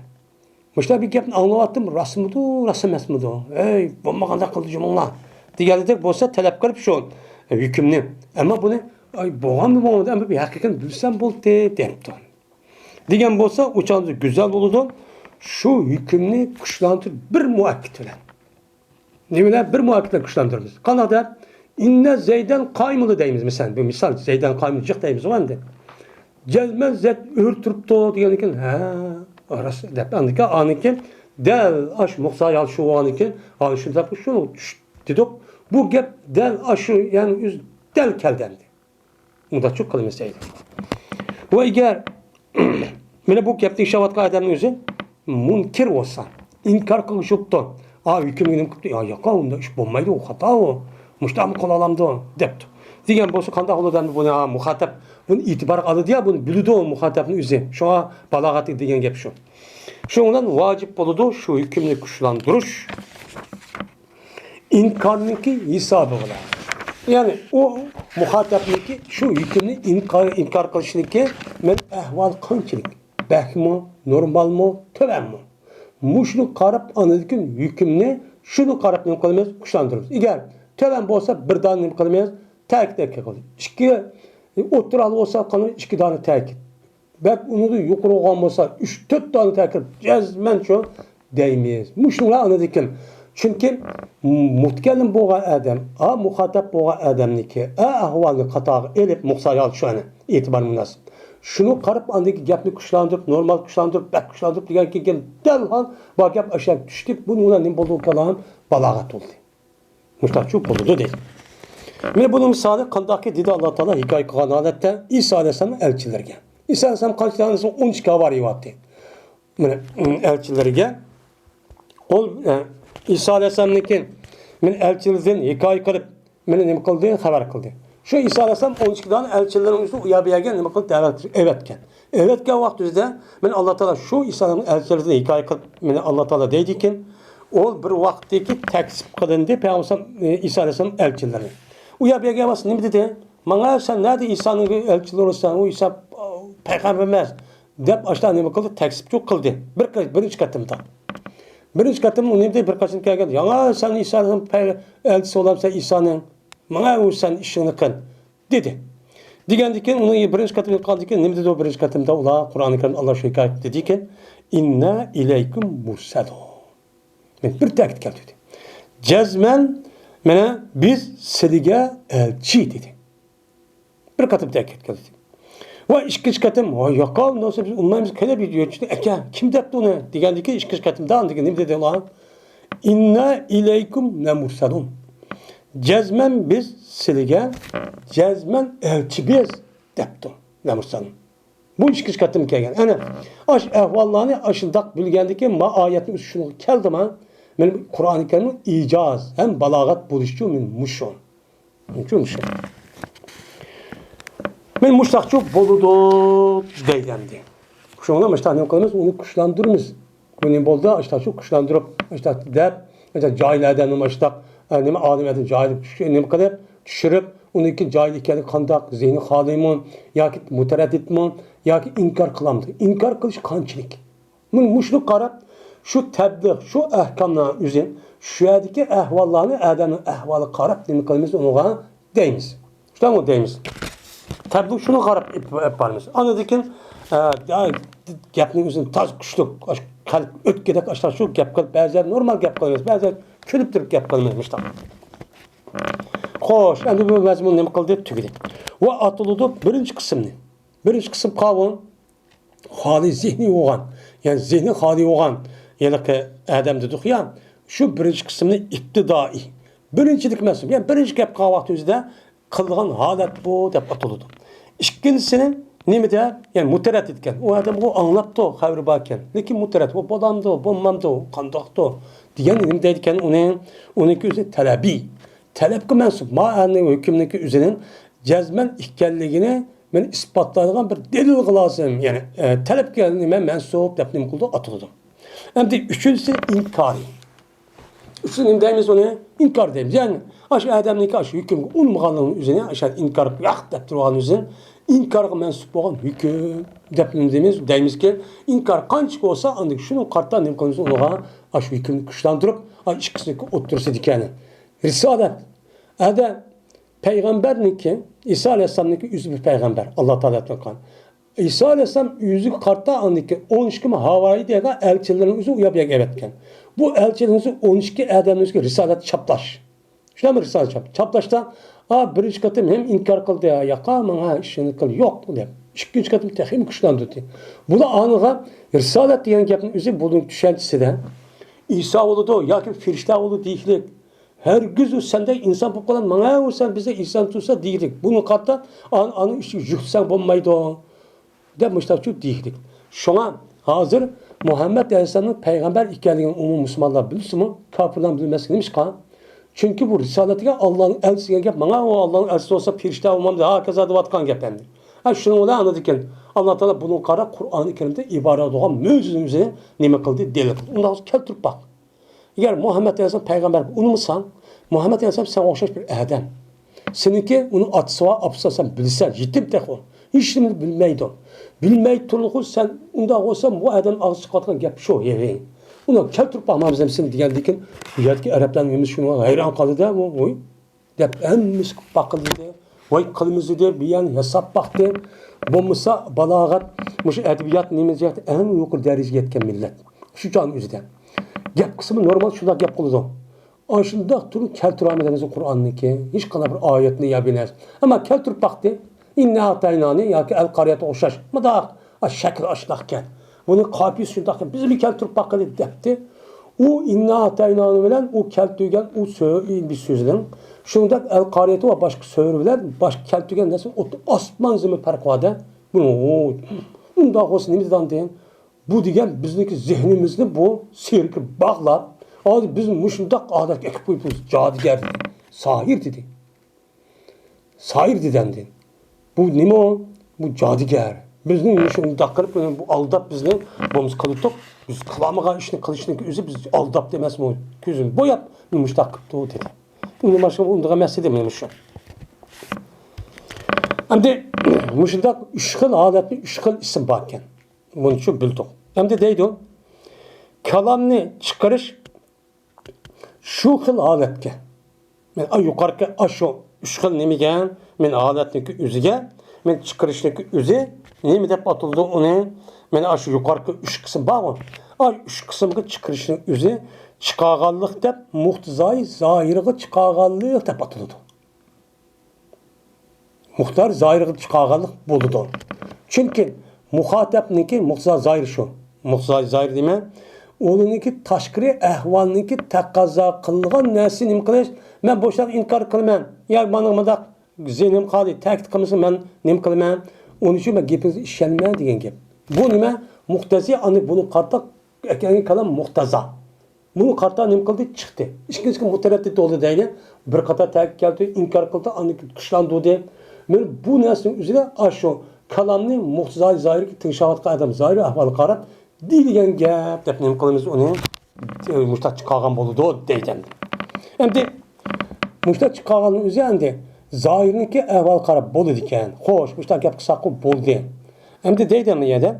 مۇشۇنداق بىر گەپنى ئاڭلاۋاتتىم، راستمىدۇ، راست ئەمەسمىدۇ؟ ھەي، بولمىغانداق قىلدى جۇمۇڭلار. دېگەنلىك بولسا، تەلەپكار شۇ ھۆكۈمنى. ئەمما بۇنى، ئاي، بولغانمۇ بولمىدى، ئەمما بىر ھەقىقەتنى بىلسەم بولدى، دەپتۇ. دېگەن بولسا، ئۇ چاغدا گۈزەل بولىدۇ. شۇ ھۆكۈمنى كۈچلەندۈرۈپ بىر مۇئەككىد بىلەن. نېمە بىلەن؟ بىر مۇئەككىدنى كۈچلەندۈرىمىز. قانداق دەپ؟ ئىننە زەيدەن قائىمۇن دەيمىز، مەسىلەن، بۇ مىسال، زەيدەن قائىمۇن جىق دەيمىز ئەمدى. جەزمەن زەيد ئۆرە تۇرۇپتۇ دېگەندىن كېيىن، ھە، راست دەپ، ئاندىن كېيىن، ئاندىن كېيىن دەل ئاشۇ مۇقتىزا ھال شۇ بولغاندىن كېيىن، ھال شۇنداق شۇ دېدۇق. بۇ گەپ دەل ئاشۇ، يەنى ئۆزى دەل كەلدى ئەمدى. مۇنداقچۇ قىلىمىز دەيدۇ. ۋە ئەگەر مانا بۇ گەپنى ئىشلەۋاتقان ئادەمنىڭ ئۆزى مۇنكىر بولسا، ئىنكار قىلغۇچى بوپتۇ. ئا، ھۆكۈمگە نېمە قىپتۇ؟ يا، ياق، ئۇنداق ئىش بولمايدۇ، ئۇ خاتا ئۇ. مۇشۇنداقمۇ قىلالامدۇ؟ دەپتۇ. دېگەن بولسا قانداق بولىدۇ ئەمدى بۇنى؟ ھا، مۇخاتەپ بۇنى ئېتىبارغا ئالىدۇ يا، بۇنى بىلىدۇ مۇخاتەپنىڭ ئۆزى. شۇڭا بالاغەت دېگەن گەپ شۇ. شۇنىڭ بىلەن ۋاجىپ بولىدۇ شۇ ھۆكۈمنى كۈچلەندۈرۈش. ئىنكارنىڭكى ھېسابى بىلەن. يەنى ئۇ مۇخاتەپنىڭكى شۇ ھۆكۈمنى ئىنكار، ئىنكار قىلىشنىڭكى مەن ئەھۋالى قانچىلىك؟ بەكمۇ، نورمالمۇ، تۆۋەنمۇ؟ مۇشۇنى قاراپ ئاندىن كېيىن ھۆكۈمنى شۇنى قاراپ نېمە قىلىمىز؟ كۈچلەندۈرىمىز. ئەگەر تۆۋەن بولسا بىر دانە نېمە قىلىمىز؟ تەكىت قىلىمىز. ئىككى، ئوتتۇرا ھال بولسا قانداق؟ ئىككى دانە تەكىت. بەك ئۇنىڭدىن يۇقىرى بولغان بولسا، ئۈچ، تۆت دانە تەكىت جەزمەن شۇ دەيمىز. مۇشۇلار ئاندىن كېيىن. چۈنكى مۇتكەللىم بولغان ئادەم، ئا، مۇخاتەپ بولغان ئادەمنىڭكى، ئا، ئەھۋالنى قاتارغا ئېلىپ، مۇقتىزا ھال شۇ ئەنە ئېتىبار مۇناسىپ. شۇنى قاراپ، ئاندىن كېيىن گەپنى كۈچلەندۈرۈپ، نورمال كۈچلەندۈرۈپ، بەك كۈچلەندۈرۈپ دېگەن كېيىن دەل ھال بار گەپ ئاشۇ چۈشتى. بۇنىڭ بىلەن نېمە بولدى؟ كالام بالاغەت بولدى. مۇشۇنداقچۇ بولىدۇ دەيدۇ. مانا بۇنىڭ مىسالى قانداقكى دېدى ئاللا تائالا ھېكايە قىلغان ھالەتتە ئىسا ئەلەيھىسسالامنىڭ ئەلچىلىرىگە. ئىسا ئەلەيھىسسالام قانچە دانە؟ ئون ئىككى ھاۋارىي بارتى. مانا، ئەلچىلىرىگە ئۇ، ئە، ئىسا ئەلەيھىسسالامنىڭكى مانا ئەلچىلىرىدىن ھېكايە قىلىپ، مانا نېمە قىلدى؟ خەۋەر قىلدى. شۇ ئىسا ئەلەيھىسسالام ئون ئىككى دانە ئەلچىلىرىنىڭ ئۆزىنى ئۇ يەر بۇ يەرگە نېمە قىلىپ دەۋەت، ئەۋەتكەن. ئەۋەتكەن ۋاقتىمىزدا، مانا ئاللا تائالا شۇ ئىسانىڭ ئەلچىلىرىدىن ھېكايە قىلىپ، مانا ئاللا تائالا دەيدىكەن، ئۇ بىر ۋاقىتتىكى تەكزىپ قىلىندى پەيغەمبەر ئىسا ئەلەيھىسسالام ئەلچىلىرى. ئۇ يەر بۇ يەرگە ئەمەس، نېمە دېدى؟ ماڭا سەن نەدە ئىسانىڭ ئەلچىلىرى بولساڭ، ئۇ ئىسا پەيغەمبەر ئەمەس، دەپ ئاشۇنداق نېمە قىلدى؟ تەكزىپچۇ قىلدى. بىر قېتىم، بىرىنچى قېتىمدا. بىرىنچى قېتىم ئۇ نېمە دېدى؟ بىر قېتىم كەلگەن، ياڭا سەن ئىسانىڭ پەي-، ئەلچىسى بولامسەن ئىسانىڭ؟ ماڭا ئۇ سەن ئىشىڭنى قىل. دېدى. دېگەندىن كېيىن، ئۇنى بىرىنچى قېتىم ئېيتقاندىن كېيىن، نېمە دېدى ئۇ بىرىنچى قېتىمدا؟ ئۇلار قۇرئانى كەرىمدە ئاللا شۇ ھېكايە دېدىكەن، ئىننا ئىلەيكۇم مۇرسەلۇن. مەن بىر تەكىت كەلتۈردى. جەزمەن، مانا، بىز سىلىگە ئەلچى دېدى. بىر قېتىم تەكىت كەلتۈردى. ۋە ئىككىنچى قېتىم، ۋاي ياقا، ئۇنداق بولسا بىز ئۇنىمايمىز، قېنى بىر يۆتكىدە ئەكە، كىم دەپتۇ ئۇنى دېگەندىن كېيىن ئىككىنچى قېتىمدا ئاندىن كېيىن نېمە دېدى ئۇلار؟ ئىننا ئىلەيكۇم لەمۇرسەلۇن. جەزمەن بىز سىلىگە، جەزمەن ئەلچى بىز دەپتۇ لەمۇرسەلۇن. بۇ ئىككىنچى قېتىم كەلگەن. ئەنە، ئاش ئەھۋاللارنى ئاشۇنداق بىلگەندىن كېيىن ما ئايەتنى ئۆزى شۇنىڭغا كەلدىما، مەن قۇرئانى كەرىمنىڭ ئىجاز ھەم بالاغەت بولۇشىچۇ مەن مۇشۇ. شۇ، شۇ. مەن مۇشتاقچۇ بولىدۇ دەيدۇ ئەمدى. شۇڭا مۇشتاق نېمە قىلىمىز؟ ئۇنى كۈچلەندۈرىمىز. بۇ نېمە بولدى؟ ئاشتاقچۇ كۈچلەندۈرۈپ، ئاشتاق دەپ، ئاشتاق جاھىل ئادەمنى ئاشتاق، ئە، نېمە، ئالىم ئادەم جاھىل، نېمە قىلىپ، چۈشۈرۈپ، ئۇنىڭكى جاھىل ئىكەنلىكى قانداق، زېھنى خالىيمۇ ياكى مۇتەرەددىتمۇ ياكى ئىنكار قىلامدۇ؟ ئىنكار قىلىش قانچىلىك؟ مانا مۇشۇنى قاراپ، شۇ تەبلىغ، شۇ ئەھكاملارنىڭ ئۆزى، شۇ يەردىكى ئەھۋاللارنى، ئادەمنىڭ ئەھۋالىغا قاراپ نېمە قىلىمىز، ئۇنىڭغا دەيمىز. شۇنداقمۇ دەيمىز؟ تەبلىغ شۇنى قاراپ ئېلىپ، ئېلىپ بارىمىز. ئاندىن كېيىن، ئە، يا، گەپنىڭ ئۆزىنى تاز كۈچلۈك، ئاش-، قەلب ئۆتكۈدەك ئاشتاق شۇ گەپ قىلىپ، بەزىلەر نورمال گەپ قىلىمىز، بەزىلەر كۈلۈپ تۇرۇپ گەپ قىلىمىز مۇشۇنداق. خوش، ئەمدى بۇ مەزمۇن نېمە قىلدى؟ تۈگىدى. ۋە ئاتىلىدۇ بىرىنچى قىسىمنى. بىرىنچى قىسىم قاۋۇ. خالىي زېھنى بولغان، يەنى زېھنى خالىي بولغان، ھېلىقى ئادەم دېدۇق يا، شۇ بىرىنچى قىسىمنى ئىپتىدائىي، بىرىنچىلىك مەزمۇن، يەنى بىرىنچى گەپ قىلغان ۋاقتىمىزدا قىلىدىغان ھالەت بۇ دەپ ئاتىلىدۇ. ئىككىنچىسىنى نېمىدە؟ يەنى مۇتەرەددىتكەن. ئۇ ئادەم ئۇ ئاڭلاپتۇ، خەۋىرى باركەن. لېكىن مۇتەرەددىت، بۇ بولامدۇ، بولمامدۇ، قانداقتۇ دېگەن نېمە دەيدىكەن ئۇنى؟ ئۇنىڭكى ئۆزى تەلەبىي. تەلەپكە مەنسۇپ. ما ئەننى ھۆكۈمنىڭكى ئۆزىنىڭ جەزمەن ئىكەنلىكىنى مەن ئىسپاتلايدىغان بىر دەلىلغا لازىم. يەنى، ئە، تەلەپكە نېمە مەنسۇپ دەپ نېمە قىلىدۇ؟ ئاتىلىدۇ. ئەمدى ئۈچىنچىسى ئىنكارى. ئۈچىنچى نېمە دەيمىز ئۇنى؟ ئىنكار دەيمىز. يەنى، ئاشۇ ئادەمنىڭكى ئاشۇ ھۆكۈمگە ئۇنىمىغانلىقىنىڭ ئۆزىنى، ئاشۇ ئىنكار ياق دەپ تۇرغان ئۆزىنى، ئىنكارغا مەنسۇپ بولغان ھۆكۈم دەپ نېمە دەيمىز؟ دەيمىزكى، ئىنكار قانچە بولسا، ئاندىن شۇنىڭغا قارىتا نېمە قىلىمىز؟ ئۇنىڭغا ئاشۇ ھۆكۈمنى كۈچلەندۈرۈپ، ئا، ئىككىسىنىڭكى ئوتتۇرىسىدىكى رىسالەت. ئەدە پەيغەمبەرنىڭكى، ئىسا ئەلەيھىسسالامنىڭكى ئۆزى بىر پەيغەمبەر، ئاللا تائالا قىلغان. ئىسا ئەلەيھىسسالام ئۆزىگە قارىتا ئاندىكى ئون ئىككى مىڭ ھاۋارىي دېگەن ئەلچىلەرنىڭ ئۆزى ئۇ يەرگە ئەۋەتكەن. بۇ ئەلچىلەرنىڭ ئۆزى ئون ئىككى ئادەمنىڭ ئۆزىگە رىسالەت چاپلاش. شۇنداقمۇ رىسالەت چاپ-، چاپلاشتا، ئا، بىرىنچى قېتىم ھەم ئىنكار قىلدى، ياقا، ماڭا ئىشىنى قىل، يوق دەپ. ئىككىنچى قېتىم تېخىمۇ كۈچلەندۈردى. بۇلار ئانىغا رىسالەت دېگەن گەپنىڭ ئۆزى بۇنىڭ چۈشەنچىسىدە ئىسا بولىدۇ ياكى پېرىشتە بولىدۇ دېيىشلىك. ھەرگىز ئۇ سەندەك ئىنسان بولۇپ قالغان، ماڭا ئۇ سەن بىزدەك ئىنسان تۇرسا دېيىشلىك. بۇنىڭغا قارىتا ئان-، ئانىڭ ئۈستىگە يۈكلىسەڭ بولمايدۇ. دەپ مۇشۇنداق دېيىشلىك. شۇڭا ھازىر مۇھەممەد ئەلەيھىسسالامنىڭ پەيغەمبەر ئىكەنلىكىنى ئومۇمىي مۇسۇلمانلار بىلسىمۇ، كاپىرلار بىلمەسلىكى نېمىشقا؟ چۈنكى بۇ رىسالەتكە ئاللانىڭ ئەلچىسى دېگەن گەپ، ماڭا ئۇ ئاللانىڭ ئەلچىسى بولسا پېرىشتە بولمامدۇ، ھاكازا دەۋاتقان گەپ ئەمدى. ھە، شۇنىڭ بىلەن ئاندىن كېيىن ئاللا تائالا بۇنىڭغا قارا قۇرئانى كەرىمدە ئىبارەت بولغان مۆجىزىنى ئۆزىنى نېمە قىلدى؟ دەلىل قىلدى. ئۇنداق بولسا كەلتۈرۈپ باق. ئەگەر مۇھەممەد ئەلەيھىسسالام پەيغەمبەر ئۇنىمىساڭ، مۇھەممەد ئەلەيھىسسالام سەن ئوخشاش بىر ئادەم. سېنىڭكى ئۇنىڭ ئاتىسى بار، ئاپىسى بار، سەن بىلىسەن، يېتىم تېخى ئۇ. ھېچنېمىنى بىلمەيدۇ. بىلمەي تۇرۇقۇ سەن ئۇنداق بولسا، بۇ ئادەم ئاغزى چىقىۋاتقان گەپ شۇ، ھېغى. ئۇنى كەلتۈرۈپ باقمامسەن سېنى دېگەندىن كېيىن، بۇ يەردىكى ئەرەبلەرنىڭ ھەممىسى شۇنىڭغا ھەيران قالدى-دە، ۋوي دەپ ھەممىسى باقىلدى. ۋاي قىلمىزدى، بۇ يەرنى ياساپ باقتى. بولمىسا بالاغەت، مۇشۇ ئەدەبىيات نېمە جەھەتتە ئەڭ يۇقىرى دەرىجىگە يەتكەن مىللەت. شۇ چاغنىڭ ئۆزىدە. گەپ قىلسىمۇ نورمال شۇنداق گەپ قىلىدۇ. ئاشۇنداق تۈرنى كەلتۈرەلمىدىڭىز قۇرئاننىڭكى. ھېچقانداق بىر ئايەتنى يا بىر نەرسە. ئەمما كەلتۈرۈپ باقتى. ئىننا ئاتاينانى ياكى ئەل قارىيەتكە ئوخشاش. مۇنداق، ئا، شەكلى ئاشۇنداقكەن. بۇنى قاپىيىسى شۇنداقكەن. بىزمۇ كەلتۈرۈپ باقايلى دەپتۇ. ئۇ ئىننا ئاتاينانى بىلەن ئۇ كەلتۈرگەن ئۇ سۆ-، بىر سۆزنىڭ، شۇنىڭدەك ئەل قارىيەتى ۋە باشقا سۆرە بىلەن باشقا كەلتۈرگەن نەرسە ئوت-، ئاسمان زېمىن پەرقى بار-دە. بۇنى ئۇ، ئۇنداق بولسا نېمە دېدى ئاندىن؟ بۇ دېگەن بىزنىڭكى زېھنىمىزنى بۇ سېرىككە باغلاپ، ھازىر بىزنى مۇشۇنداق ھالەتكە ئەكىپ قويۇپتۇ، جادۇگەر دېدى، ساھىر دېدى. ساھىر دېدى ئەمدى. بۇ نېمە ئۇ؟ بۇ جادۇگەر. بىزنى مۇشۇنداق قىلىپ، بۇ ئالداپ بىزنى، بولمىسا قىلىتۇق، بىز قىلالمىغان ئىشنى قىلىشنىڭ ئۆزى بىز ئالداپتۇ ئەمەسمۇ؟ كۆزىنى بوياپ، مۇشۇنداق قىپتۇ دېدى. ئۇنى باشقا ئۇندىغان ئەمەس دېدى مانا مۇشۇ. ئەمدى مۇشۇنداق ئۈچ خىل ھالەتنى، ئۈچ خىل ئىسىم بار ئىكەن. بۇنى شۇ بىلدۇق. ئەمدى دەيدۇ، كالامنى چىقىرىش شۇ خىل ھالەتكە، مەن، ئا، يۇقىرىقى ئاشۇ ئۈچ خىل نېمىگە، مەن، ھالەتنىڭكى ئۆزىگە، مەن، چىقىرىشنىڭكى ئۆزى نېمە دەپ ئاتىلىدۇ ئۇنى؟ مەن، ئاشۇ يۇقىرىقى ئۈچ قىسىم بارغۇ، ئا، ئۈچ قىسىمغا چىقىرىشنىڭ ئۆزى چىقارغانلىق دەپ، مۇقتىزاي زاھىرغا چىقارغانلىق دەپ ئاتىلىدۇ. مۇختار زاھىرغا چىقارغانلىق بولىدۇ. چۈنكى مۇخاتەبنىڭكى مۇقتىزا زاھىر شۇ. مۇقتىزا زاھىر دېمە، ئۇنىڭكى تاشقىرى ئەھۋالنىڭكى تەقەززا قىلغان نەرسىنى نېمە قىلىش؟ مەن بۇ ئىشلارنى ئىنكار قىلىمەن. يا مانا مۇنداق زېھنىم قالدى، تەكىت قىلمىسا مەن نېمە قىلىمەن؟ ئۇنىڭ ئۈچۈن مەن گېپىڭىزگە ئىشەنمەن دېگەن گەپ. بۇ نېمە؟ مۇقتەزى ئاندىن بۇنى قارىتا ئەكەلگەن كالام مۇقتەزا. بۇنى قارىتا نېمە قىلدى؟ چىقتى. ئىككىنچىسى مۇتەرەددىت بولدى دەيلى. بىر قاتار تەكىت كەلتۈردى، ئىنكار قىلدى، ئاندىن كېيىن كۈچلەندۈردى. مانا بۇ نەرسىنىڭ ئۆزىدە ئاشۇ كالامنى مۇقتىزا زاھىرغا تىڭشاۋاتقان ئادەم زاھىر ئەھۋالىغا قاراپ دېيىلگەن گەپ دەپ نېمە قىلىمىز ئۇنى؟ مۇشتاق چىقارغان بولىدۇ دەيدۇ. ئەمدى مۇشتاق چىقارغاننىڭ ئۆزى ئەمدى زاھىرنىڭكى ئەھۋالىغا قاراپ بولىدىكەن. خوش، مۇشتاق گەپ قىلساققۇ بولدى. ئەمدى دەيدۇ يەنە،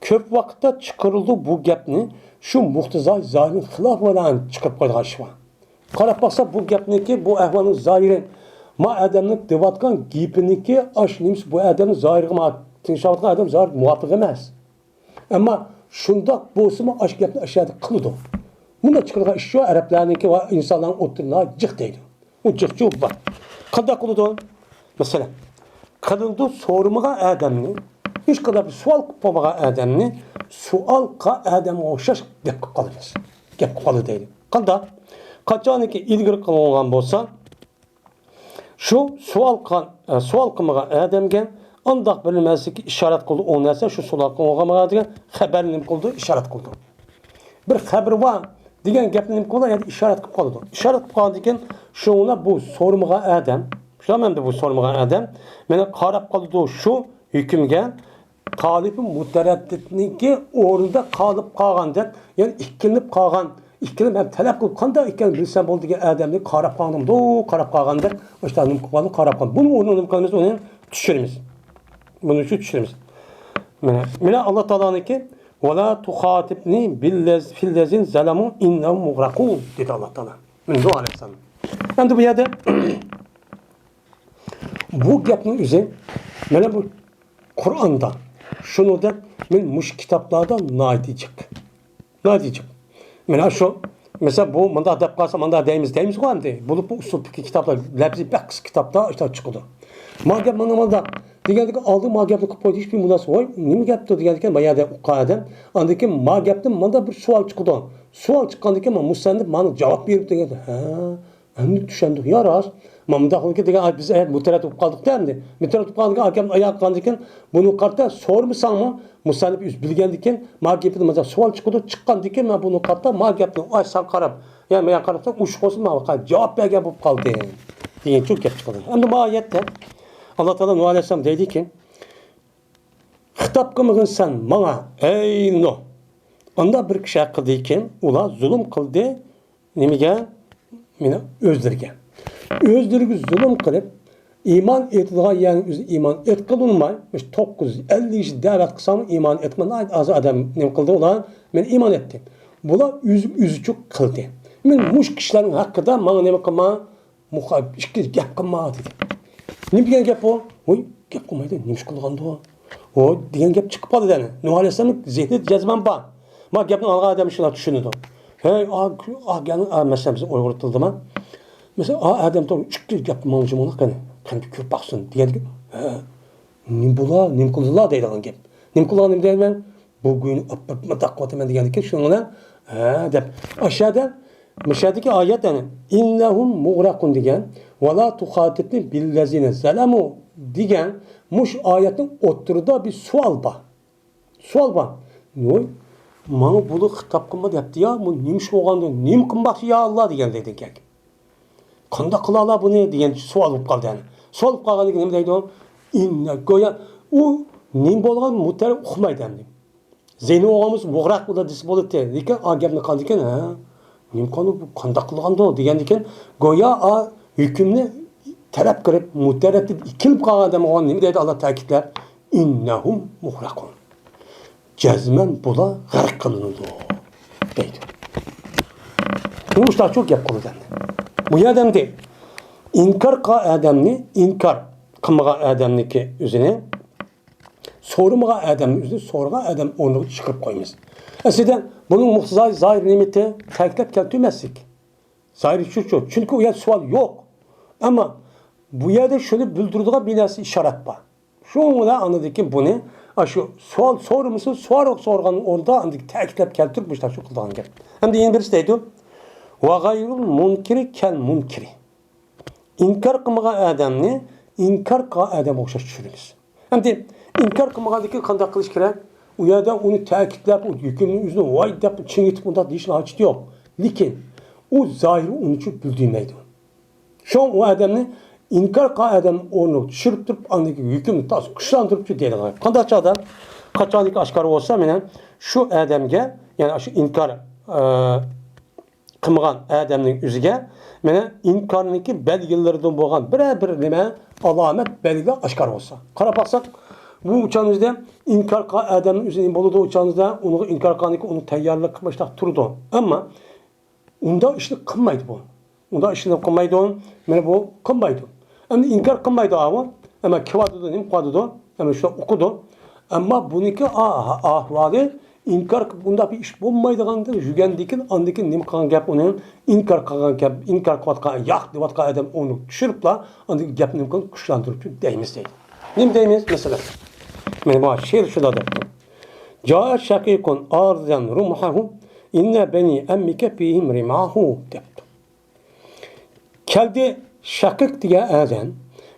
كۆپ ۋاقىتتا چىقىرىلىدۇ بۇ گەپنى شۇ مۇقتىزا زاھىرنىڭ خىلاپى بىلەن چىقىرىپ قويىدىغان ئىش بار. قاراپ باقسا بۇ گەپنىڭكى، بۇ ئەھۋالنىڭ زاھىرى، ما ئادەمنىڭ دەۋاتقان گېپىنىڭكى ئاش نېمىسى، بۇ ئادەمنىڭ زاھىرىغا، ما تىڭشاۋاتقان ئادەم زاھىرىغا مۇۋاپىق ئەمەس. ئەمما شۇنداق بولسىمۇ ئاش گەپنى ئاشۇ يەردە قىلىدۇ. مۇنداق چىقىدىغان ئىش شۇ، ئەرەبلەرنىڭكى ۋە ئىنسانلارنىڭ ئوتتۇرىدا جىق دەيدۇ. ئۇ جىقچۇ بار. قانداق قىلىدۇ؟ مەسىلەن، قىلىدۇ سورىمىغان ئادەمنى، ھېچقانداق بىر سوئال قىلىپ بولمىغان ئادەمنى سوئال قىلغان ئادەمگە ئوخشاش گەپ قىلىپ قالىمىز. گەپ قىلىپ قالىدۇ دەيدۇ. قانداق؟ قاچانكى ئىلگىرى قىلىنغان بولسا، شۇ سوئال قىلغان، ئە، سوئال قىلمىغان ئادەمگە ئانداق بىر نەرسىگە ئىشارەت قىلىدۇ، ئۇ نەرسە شۇ سوئال قىلىنغان دېگەن خەۋەرنى نېمە قىلىدۇ؟ ئىشارەت قىلىدۇ. بىر خەۋىرى بار دېگەن گەپنى نېمە قىلىدۇ؟ يەنى ئىشارەت قىلىپ قالىدۇ. ئىشارەت قىلىپ قالغاندىن كېيىن شۇڭا بۇ سورىمىغان ئادەم، شۇ مەنىدە بۇ سورىمىغان ئادەم مانا قاراپ قالىدۇ شۇ ھۆكۈمگە، تالىپى مۇتەرەددىتنىڭكى ئورنىدا قالىپ قالغاندەك، يەنى ئىككىلىنىپ قالغان، ئىككىلىنىپ ھەم تەلەپ قىلىپ، قانداق ئىكەنلىكىنى بىلسەم بولدى دېگەن ئادەمنى قاراپ قالغاندىمۇ، قاراپ قالغاندەك، ئاشۇنداق نېمە قىلىپ قالىدۇ، قاراپ قالىدۇ. بۇنىڭ ئورنىدا نېمە قىلىمىز؟ ئۇنى چۈشۈرىمىز. بۇنى شۇ چۈشۈرىمىز. مانا، مانا ئاللا تائالانىڭكى، «ۋەلا تۇخاتىبنى بىللەز-، فىللەزىن زەلەمۇ ئىننەھۇم مۇغرەقۇن» دېدى ئاللا تائالا. مانا نۇھ ئەلەيھىسسالام. ئەمدى بۇ يەردە بۇ گەپنىڭ ئۆزى، مانا بۇ قۇرئاندا، شۇنىڭدەك مەن مۇشۇ كىتابلاردا ناھايىتى جىق. ناھايىتى جىق. مانا شۇ، مەسىلەن، بۇ مۇنداق دەپ قالسا، مۇنداق دەيمىز، دەيمىزغۇ ئەمدى. بولۇپمۇ ئۇسۇل پىقھى كىتابلار، لەپزى بەك قىسقا كىتابلار ئىشلار چىقىدۇ. ما گەپ مانا مۇنداق دېگەندىكىن، ئالدىن ما گەپنى قىلىپ قويدى، ھېچبىر مۇناسىۋەت، ۋاي، نېمە گەپتۇ دېگەندىكىن، ما يەردە ئۇققان ئادەم. ئاندىن كېيىن ما گەپتىن مۇنداق بىر سوئال چىقىدۇ. سوئال چىققاندىن كېيىن، ما مۇسەننىپ مانا جاۋاب بېرىپ دېگەن، ھە. ئەمدى چۈشەندۇق. يا راست. مانا مۇنداق بولىدىكەن دېگەن، ئاي، بىز ئەي، مۇتەرەددىت بولۇپ قالدۇقتا ئەمدى. مۇتەرەددىت بولۇپ قالغاندىكىن، ئاياغ قالغاندىكىن، بۇنى قارىتا سورىمىساڭمۇ، مۇسەننىپ ئۆزى بىلگەندىكىن، ما گېپىدە مانا سوئال چىقىدۇ، چىققاندىكىن، مەن بۇنى قارىتا، ما گەپنى ئاي ساڭا قاراپ، يا ماڭا قاراپ، ئۇششۇق بولسۇن، ماڭا جاۋاب بەرگەن بولۇپ قالدى. دېگەنچۇ گەپ چىقىدۇ. ئەمدى ما ئايەتتە ئاللا تائالا نۇھ ئەلەيھىسسالام دەيدىكى، خىتاب قىلمىغىن سەن ماڭا، ئەي نۇھ. ئانداق بىر كىشى ھەققىدىكىن، ئۇلار زۇلۇم قىلدى، نېمىگە؟ مانا ئۆزلىرىگە. ئۆزلىرىگە زۇلۇم قىلىپ، ئىمان ئېيتىدىغان يەرنىڭ ئۆزى ئىمان ئېيتقىلى ئۇنىماي، مۇشۇ توققۇز يۈز ئەللىك يىل دەۋەت قىلساڭمۇ ئىمان ئېيتقىلى ئۇنىماي، ئاز ئادەم نېمە قىلدى ئۇلار؟ مانا ئىمان ئېيتتى. بۇلار ئۆزى، ئۆزىچۇ قىلدى. مانا مۇشۇ كىشىلەرنىڭ ھەققىدە ماڭا نېمە قىلما؟ مۇخالىپ ئىككى گەپ قىلما دېدى. نېمە دېگەن گەپ ئۇ؟ ۋوي، گەپ قىلمايدۇ، نېمە ئىش قىلغاندۇ؟ ۋوي دېگەن گەپ چىقىپ قالدى دەنە. نۇھ ئەلەيھىسسالامنىڭ زېھنى جەزمەن بار. ما گەپنى ئالغان ئادەم شۇنداق چۈشىنىدۇ. ھەي، ئا، ئا، گەپنى، ئا، مەسىلەن، بىز ئۇيغۇر تىلىدىما؟ مەسىلەن، ئا، ئادەم توغرا ئىككى گەپ ماڭا جۇمۇلۇق قېنى. قېنى بىر كۆرۈپ باقسۇن دېگەندىكىن، ھە، نېمە بولا، نېمە قىلدىلا دەيدىغان گەپ. نېمە قىلغان، نېمە دەيمەن؟ بۇ گۇينى ئاپىرىپ مۇنداق قىلىۋاتىمەن دېگەندىكىن، شۇنىڭ بىلەن، ھە، دەپ. ئاشۇ يەردە، مۇشۇ يەردىكى ئايەت، يەنى، «ئىننەھۇم مۇغرەقۇن» دېگەن، «ۋەلا تۇخاتىبنى بىللەزىنە زەلەمۇ» دېگەن، مۇشۇ ئايەتنىڭ ئوتتۇرىدا بىر سوئال بار. سوئال بار. ۋوي، ماڭا بۇلار خىتاب قىلما دەپتۇ يا، بۇ نېمە ئىش بولغاندۇ، نېمە قىلماقچى يا ئاللا دېگەن دەيدىكەن. قانداق قىلالا بۇنى دېگەن سوئال بولۇپ قالدى يەنى. سوئال بولۇپ قالغاندىن كېيىن نېمە دەيدۇ؟ ئىننە، گويا ئۇ نېمە بولغان مۇتەر ئۇقمايدۇ ئەمدى. زېھنى بولغانمۇ مۇغرەق بولدى دېسە بولاتتى. لېكىن ئا گەپنى قىلغاندىكىن، ھە، نېمە قىلغاندۇ، بۇ قانداق قىلغاندۇ دېگەندىكىن، گويا ئا ھۆكۈمنى تەلەپ قىلىپ، مۇتەرەددىت ئىككىلىپ قالغان ئادەم بولغان نېمە دەيدۇ ئاللا تەكىتلەپ؟ «ئىننەھۇم مۇغرەقۇن.» جەزمەن بۇلار غەرق قىلىنىدۇ دەيدۇ. مۇشۇنداقچۇ گەپ قىلىدۇ ئەمدى. بۇ يەردە ئەمدى ئىنكار قىلغان ئادەمنى، ئىنكار قىلمىغان ئادەمنىڭكى ئۆزىنى، سورىمىغان ئادەمنى ئۆزىنى سورىغان ئادەم ئورنىغا چىقىرىپ قويىمىز. ئەسلىدە بۇنىڭ مۇقتىزا زاھىر نېمىتى تەكىتلەپ كەلتۈرمەسلىك. زاھىر شۇچۇ. چۈنكى ئۇ يەردە سوئال يوق. ئەمما بۇ يەردە شۇنى بىلدۈرىدىغان بىر نەرسە ئىشارەت بار. شۇنىڭ بىلەن ئاندىن كېيىن بۇنى ئاشۇ سوئال سورىمىسا، سوئال سورىغان ئورنىدا ئاندىن تەكىتلەپ كەلتۈرۈپ مۇشۇنداق شۇ قىلىدىغان گەپ. ئەمدى يەنە بىرسى دەيدۇ، ۋەغەيرۇل مۇنكىرى كەل مۇنكىرى. ئىنكار قىلمىغان ئادەمنى ئىنكار قىلغان ئادەمگە ئوخشاش چۈشۈرىمىز. ئەمدى ئىنكار قىلمىغاندىكىن قانداق قىلىش كېرەك؟ ئۇ يەردە ئۇنى تەكىتلەپ، ئۇ ھۆكۈمنى ئۆزىنى ۋاي دەپ چىڭىتىپ ئۇنداق دېيىشنىڭ ھاجىتى يوق. لېكىن ئۇ زاھىرى ئۇنىچۇ بىلدۈرمەيدۇ. شۇڭا ئۇ ئادەمنى ئىنكار قىلغان ئادەم ئورنىغا چۈشۈرۈپ تۇرۇپ، ئاندىن كېيىن ھۆكۈمنى تاس كۈچلەندۈرۈپچۇ دەيدىغان. قانداق چاغدا؟ قاچانكى ئاشكارا بولسا، مانا شۇ ئادەمگە، يەنى شۇ ئىنكار، ئە، قىلمىغان ئادەمنىڭ ئۆزىگە، مانا ئىنكارنىڭكى بەلگىلىرىدىن بولغان بىرەر بىر نېمە، ئالامەت بەلگىلەر ئاشكارا بولسا. قاراپ باقساق، بۇ ئۇچانىمىزدا ئىنكار قىلغان ئادەمنىڭ ئۆزى نېمە بولىدۇ؟ ئۇچانىمىزدا ئۇنىڭغا ئىنكار قىلغاندىن كېيىن ئۇنىڭ تەييارلىقى مۇشۇنداق تۇرىدۇ. ئەمما ئۇنداق ئىشنى قىلمايدۇ بۇ. ئۇنداق ئىشنى قىلمايدۇ. مانا بۇ قىلمايدۇ. ئەمدى ئىنكار قىلمايدۇ ئاۋۇ. ئەمما كېلىۋاتىدۇ، نېمە قىلىۋاتىدۇ؟ ئەمما شۇنداق ئوقۇدۇ. ئەمما بۇنىڭكى ئا-، ئەھۋالى ئىنكار قىلىپ، بۇنداق بىر ئىش بولمايدىغاندەك يۈرگەندىكىن، ئاندىن كېيىن نېمە قىلغان گەپ ئۇنىڭ؟ ئىنكار قىلغان گەپ، ئىنكار قىلىۋاتقان، ياق دەۋاتقان ئادەم ئورنىغا چۈشۈرۈپلا، ئاندىن گەپنى نېمە قىلىپ كۈچلەندۈرۈپ دەيمىز دەيدۇ. نېمە دەيمىز؟ مەسىلەن، مانا بۇ شېئىر شۇنداق دەپتۇ. جاء شقيق عارضا رمحه إن بني عمك فيهم رماح دەپتۇ. كەلدى شەقىق دېگەن ئادەم،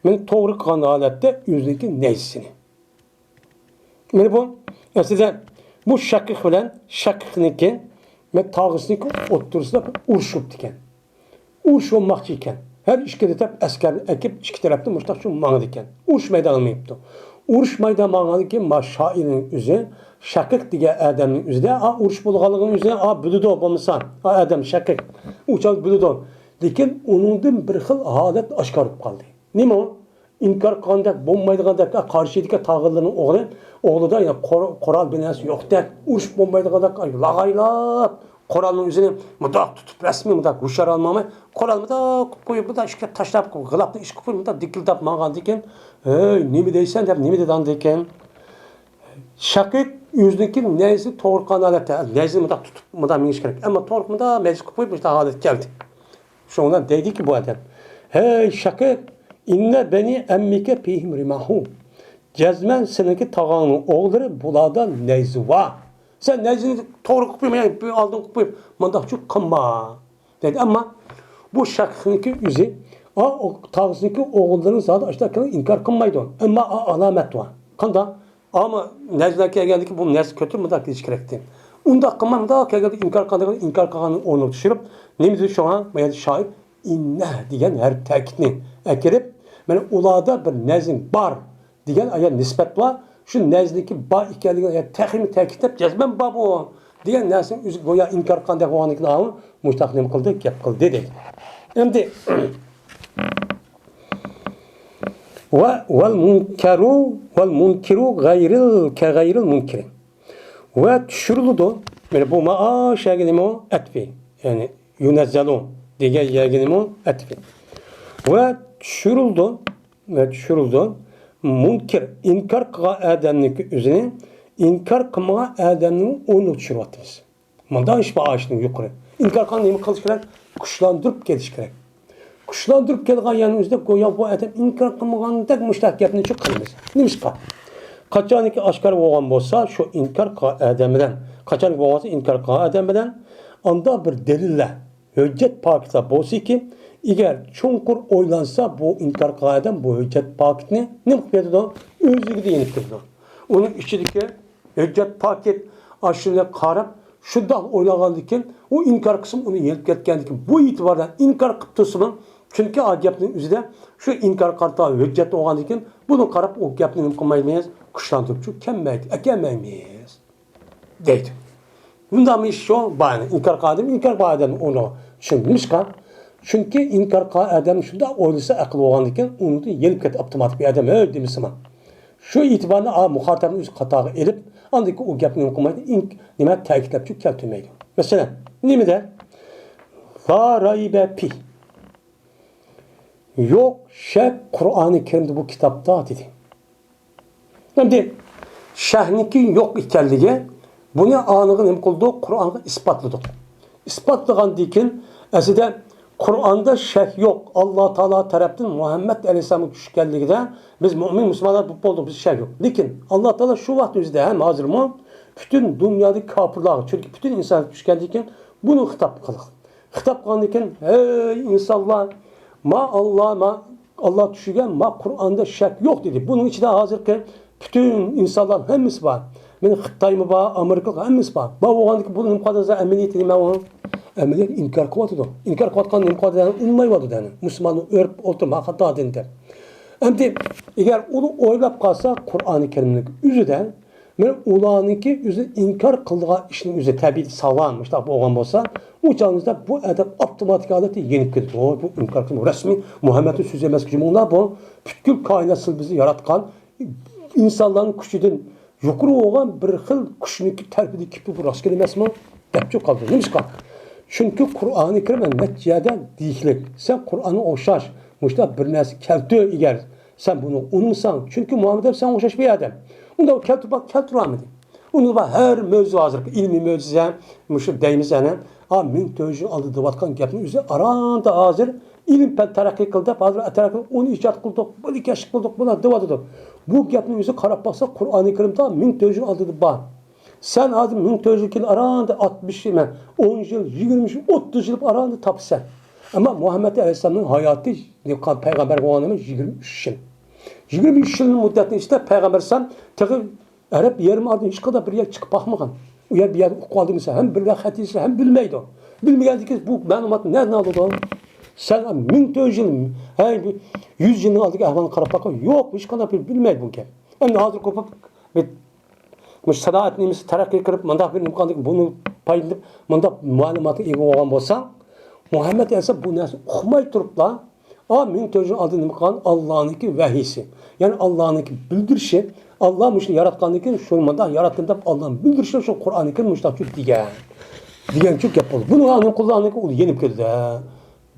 مانا توغرا قىلغان ھالەتتە ئۆزىنىڭكى نەيزىسىنى. مانا بۇ، ئەسلىدە بۇ شەقىق بىلەن شەقىقنىڭكى، مانا تاغىسىنىڭكى ئوتتۇرىسىدا بىر ئۇرۇش بوپتىكەن. ئۇرۇش بولماقچى ئىكەن. ھەر ئىككى تەرەپ ئەسكەرنى ئەكىپ، ئىككى تەرەپتىن مۇشتاق شۇ ماڭىدىكەن. ئۇرۇش مەيدانغا مېڭىپتۇ. ئۇرۇش مەيدانغا ماڭغاندىن كېيىن، ما شائىرنىڭ ئۆزى، شەقىق دېگەن ئادەمنىڭ ئۆزىدە، ئا، ئۇرۇش بولغانلىقىنى ئۆزى، ئا، بىلىدۇ بولمىسا، ئا، ئادەم شەقىق. ئۇ چاغ بىلىدۇ. لېكىن ئۇنىڭدىن بىر خىل ھالەت ئاشكارا بولۇپ قالدى. نېمە ئۇ؟ ئىنكار قىلغاندەك بولمايدىغاندەك، قارشىدىكى تاغىلىرىنىڭ ئوغلى، ئوغلىدا يەنە قور-، قورال بىر نەرسە يوقتەك، ئۇرۇشۇپ بولمايدىغاندەك، ئاي، لاغايلاپ، قورالنىڭ ئۆزىنى مۇنداق تۇتۇپ، رەسمىي مۇنداق ھوشيار ئالماي، قورالنى مۇنداق قىلىپ قويۇپ، مۇنداق ئىشىككە تاشلاپ، غىلاپنى ئىشىككە قويۇپ، مۇنداق دىكىلداپ ماڭغاندىكىن، ھەي، نېمە دەيسەن دەپ، نېمە دېدى ئاندىن كېيىن؟ شەقىق ئۆزىنىڭكى نەيزىسى توغرا قىلغان ھالەتتە، نەيزىنى مۇنداق تۇتۇپ، مۇنداق مېڭىش كېرەك. ئەمما توغرا مۇنداق مەيدىسى قىلىپ قويۇپ، مۇشۇنداق ھالەتكە كەلدى. شۇڭا دەيدىكى بۇ ئادەم، ھەي شەقىق، ئىننە بەنى ئەممىكە فىھىم رىماھۇ. جەزمەن سېنىڭكى تاغاڭنىڭ ئوغلىلىرى بۇلاردا نەيزە بار. سەن نەيزىنى توغرا قىلىپ قويما، يەنى بىر ئالدىن قىلىپ قويۇپ، مۇنداقچۇ قىلما. دەيدۇ. ئەمما بۇ شەقىقنىڭكى ئۆزى، ئا، ئۇ تاغىسىنىڭكى ئوغۇللىرىنى زادى ئاشۇنداق ئىنكار قىلمايدۇ. ئەمما ئا-، ئالامەت بار. قانداق؟ ئەمما نەيزىلەر كەلگەندىكىن بۇ نەيزە كۆتۈرۈپ مۇنداق دېيىش كېرەكتى. ئۇنداق قىلماي، مۇنداق كەلگەندە ئىنكار قىلغاندىكىن ئىنكار قىلغاننى ئورنىغا چۈشۈرۈپ، نېمە دېدى شۇڭا؟ ما يەردە شائىر ئىننە دېگەن ھەرپ تەكىتنى ئەكىرىپ، مانا ئۇلاردا بىر نەيزىڭ بار دېگەن ئايان نىسبەت بار. شۇ نەيزىنىڭكى بار ئىكەنلىكىنى ئايان تېخىمۇ تەكىتلەپ، جەزمەن بار بۇ دېگەن نەرسىنى ئۆزى گويا ئىنكار قىلغاندەك بولغاندىكىن ئاۋۇ مۇشتاق نېمە قىلدى؟ گەپ قىلدى دەيدۇ. ئەمدى ۋە ۋەل مۇنكەرۇ ۋەل مۇنكىرۇ غەيرىل كەغەيرىل مۇنكىرى. ۋە چۈشۈرۈلىدۇ. مانا بۇ مائاشەگە نېمە ئۇ؟ ئەتپى. يەنى يۇنەززەلۇ دېگەن يەرگە نېمە ئۇ؟ ئەتپى. ۋە چۈشۈرۈلىدۇ. ۋە چۈشۈرۈلىدۇ. مۇنكىر، ئىنكار قىلغان ئادەمنىڭكى ئۆزىنى ئىنكار قىلمىغان ئادەمنىڭ ئورنىغا چۈشۈرۈۋاتىمىز. مۇنداق ئىش بار ئاشۇنىڭ يۇقىرى. ئىنكار قىلغان نېمە قىلىش كېرەك؟ كۈچلەندۈرۈپ كېلىش كېرەك. كۈچلەندۈرۈپ كەلگەن يەرنىڭ ئۆزىدە گويا بۇ ئادەم ئىنكار قىلمىغاندەك مۇشتاق گەپنى چۈ قىلىمىز. نېمىشقا؟ قاچانكى ئاشكارا بولغان بولسا، شۇ ئىنكار قىلغان ئادەم بىلەن، قاچانكى بولغان بولسا ئىنكار قىلغان ئادەم بىلەن، ئاندا بىر دەلىللەر، ھۆججەت پاكىتلار بولسىكى، ئەگەر چوڭقۇر ئويلانسا، بۇ ئىنكار قىلغان ئادەم بۇ ھۆججەت پاكىتنى نېمە قىلىپ كېتىدۇ؟ ئۆزلۈكىدە يېنىپ كېتىدۇ. ئۇنىڭ ئىچىدىكى ھۆججەت پاكىت ئاشۇنى قاراپ، شۇنداق ئويلىغاندىكىن، ئۇ ئىنكار قىلسىمۇ ئۇنى يېنىپ كەتكەندىكىن، بۇ ئېتىباردا ئىنكار قىلىپ تۇرسىمۇ، چۈنكى ئا گەپنىڭ ئۆزىدە شۇ ئىنكار قارىتا ھۆججەت بولغاندىكىن، بۇنى قاراپ ئۇ گەپنى نېمە قىلمايمىز؟ كۈچلەندۈرۈپ چۈ كەلمەيدۇ، ئەكەلمەيمىز دەيدۇ. بۇنداقمۇ ئىش شۇ، بار، ئىنكار قىلغان ئادەم ئىنكار قىلغان ئادەمنى ئورنىغا چۈشۈرمىمىشقا. چۈنكى ئىنكار قىلغان ئادەم شۇنداق ئويلىسا ئەقىل بولغاندىكىن، ئۇنىڭدىن يېنىپ كېتىپ ئاپتوماتىك بىر ئادەم، ھەي دېمىسىمۇ. شۇ ئېتىبارنى ئا مۇخاتەپنى ئۆز قاتارىغا ئېلىپ، ئاندىن كېيىن ئۇ گەپنى نېمە قىلمايدۇ؟ ئىنك-، نېمە تەكىتلەپچۇ كەلتۈرمەيدۇ. مەسىلەن، نېمىدە؟ لا رايبە پى. يوق شەك قۇرئانى كەرىمدە بۇ كىتابتا دېدى. ئەمدى شەكنىڭكى يوق ئىكەنلىكى، بۇنى ئانىغا نېمە قىلدۇق؟ قۇرئانغا ئىسپاتلىدۇق. ئىسپاتلىغاندىن كېيىن، ئەسلىدە قۇرئاندا شەك يوق. ئاللا تائالا تەرەپتىن مۇھەممەد ئەلەيھىسسالامغا چۈشكەنلىكىدە بىز مۆمىن مۇسۇلمانلار بولۇپ بولدۇق، بىز شەك يوق. لېكىن ئاللا تائالا شۇ ۋاقىت ئۆزىدە ھەم ھازىرمۇ پۈتۈن دۇنيادىكى كاپىرلارغا، چۈنكى پۈتۈن ئىنسان چۈشكەندىن كېيىن بۇنى خىتاب قىلغان. خىتاب قىلغاندىن كېيىن، ھەي ئىنسانلار، ما ئاللا، ما ئاللا چۈشۈرگەن، ما قۇرئاندا شەك يوق دېدى. بۇنىڭ ئىچىدە ھازىرقى پۈتۈن ئىنسانلار ھەممىسى بار. مېنىڭ خىتايمۇ بار، ئامېرىكا ھەممىسى بار. بار بولغاندىكىن بۇ نېمە قىلىدۇ؟ ئەمەلىيەتتە نېمە ئۇ؟ ئەمەلىيەت ئىنكار قىلىۋاتىدۇ. ئىنكار قىلىۋاتقان نېمە قىلىۋاتىدۇ؟ ئۇنىمايۋاتىدۇ دەنە. مۇسۇلماننى ئۆرۈپ ئولتۇرما، خاتا دىن دەپ. ئەمدى ئەگەر ئۇنى ئويلاپ قالسا، قۇرئانى كەرىمنىڭ ئۆزىدە مانا ئۇلارنىڭكى ئۆزى ئىنكار قىلىدىغان ئىشنىڭ ئۆزى تەبىئىتى ساغلام، مۇشۇنداق بولغان بولسا، ئۇ چاغىمىزدا بۇ ئادەم ئاپتوماتىك ھالەتتە يېنىپ كېتىدۇ. ئوي، بۇ ئىنكار قىلما، رەسمىي مۇھەممەدنىڭ سۆزى ئەمەسكى، جۇمۇڭلار بۇ پۈتكۈل كائىنات سىلبىزى ياراتقان ئىنسانلارنىڭ كۈچىدىن يۇقىرى بولغان بىر خىل كۈچنىڭكى تەرىپىدىن كېلىپ بۇ راست كېلىدۇ ئەمەسمۇ؟ دەپچۇ قالدى. نېمىشقا؟ چۈنكى قۇرئانى كەرىم نەچچە يەردە دېيىشلىك. سەن قۇرئانغا ئوخشاش مۇشۇنداق بىر نەرسە كەلتۈر ئەگەر سەن بۇنى ئۇنىمىساڭ، چۈنكى مۇھەممەد ھەم سەن ئوخشاش بىر ئادەم. ئۇنداق كەلتۈرۈپ باق، كەلتۈرەلمىدى. ئۇنى بار ھەر مۆجىزە ھازىرقى ئىلمىي مۆجىزە، مۇشۇ دەيمىز يەنە. ئا، مىڭ تۆت يۈز يىل ئالدىن دەۋاتقان گەپنىڭ ئۆزى ئاراندا ھازىر ئىلىم پەن تەرەققىي قىلدى دەپ، ھازىر تەرەققىي، ئۇنى ئىجاد قىلدۇق، بۇنى كەشىپ قىلدۇق، بۇلار دەۋاتىدۇ. بۇ گەپنىڭ ئۆزى قاراپ باقسا، قۇرئانى كەرىمدە مىڭ تۆت يۈز يىل ئالدىدا بار. سەن ھازىر مىڭ تۆت يۈز يىل كېيىن ئاراندا ئاتمىش يىل، ئون يىل، يىگىرمە يىل، ئوتتۇز يىل ئاراندا تاپىسەن. ئەمما مۇھەممەد ئەلەيھىسسالامنىڭ ھاياتى، پەيغەمبەر بولغان ئەمەس، يىگىرمە ئۈچ يىل. يىگىرمە ئۈچ يىلنىڭ مۇددەتنىڭ ئىچىدە پەيغەمبەر ئەلەيھىسسالام تېخى ئەرەب يېرىم ئارىدىن ھېچقانداق بىر يەرگە چىقىپ باقمىغان. ئۇ يەر بۇ يەردە ئوقۇپ ئالدى دېسە، ھەم بىر خەت يېزىشنى ھەم بىلمەيدۇ. بىلمىگەندىن كېيىن بۇ مەلۇماتنى نەدىن ئالىدۇ؟ سەن مىڭ تۆت يۈز يىل، ھەي، يۈز يىلنىڭ ئالدىدىكى ئەھۋالنى قاراپ باققىن. يوق، ھېچقانداق بىر بىلمەيدۇ بۇ گەپ. ئەمدى ھازىر قوپۇپ، بىر مۇشۇ سانائەت نېمىسى تەرەققىي قىلىپ، مۇنداق بىر نېمە قىلغاندىن كېيىن بۇنى پايدىلىنىپ، مۇنداق مەلۇماتقا ئىگە بولغان بولساڭ، مۇھەممەد ئەلەيھىسسالام بۇ نەرسىنى ئۇقماي تۇرۇپلا، ئا، مىڭ تۆت يۈز يىل ئالدىن نېمە قىلغان؟ ئاللانىڭكى ۋەھىيسى. يەنى ئاللانىڭكى بىلدۈرۈشى، ئاللا مۇشۇنى ياراتقاندىن كېيىن شۇنى مۇنداق ياراتتىم دەپ ئاللانىڭ بىلدۈرۈشى شۇ قۇرئانى كەرىم مۇشۇنداق دېگەن. دېگەنچۇ گەپ بولدى. بۇنىڭغا ئۇنىڭ قۇللارنىڭكى ئۇ يېنىپ كېتىدۇ.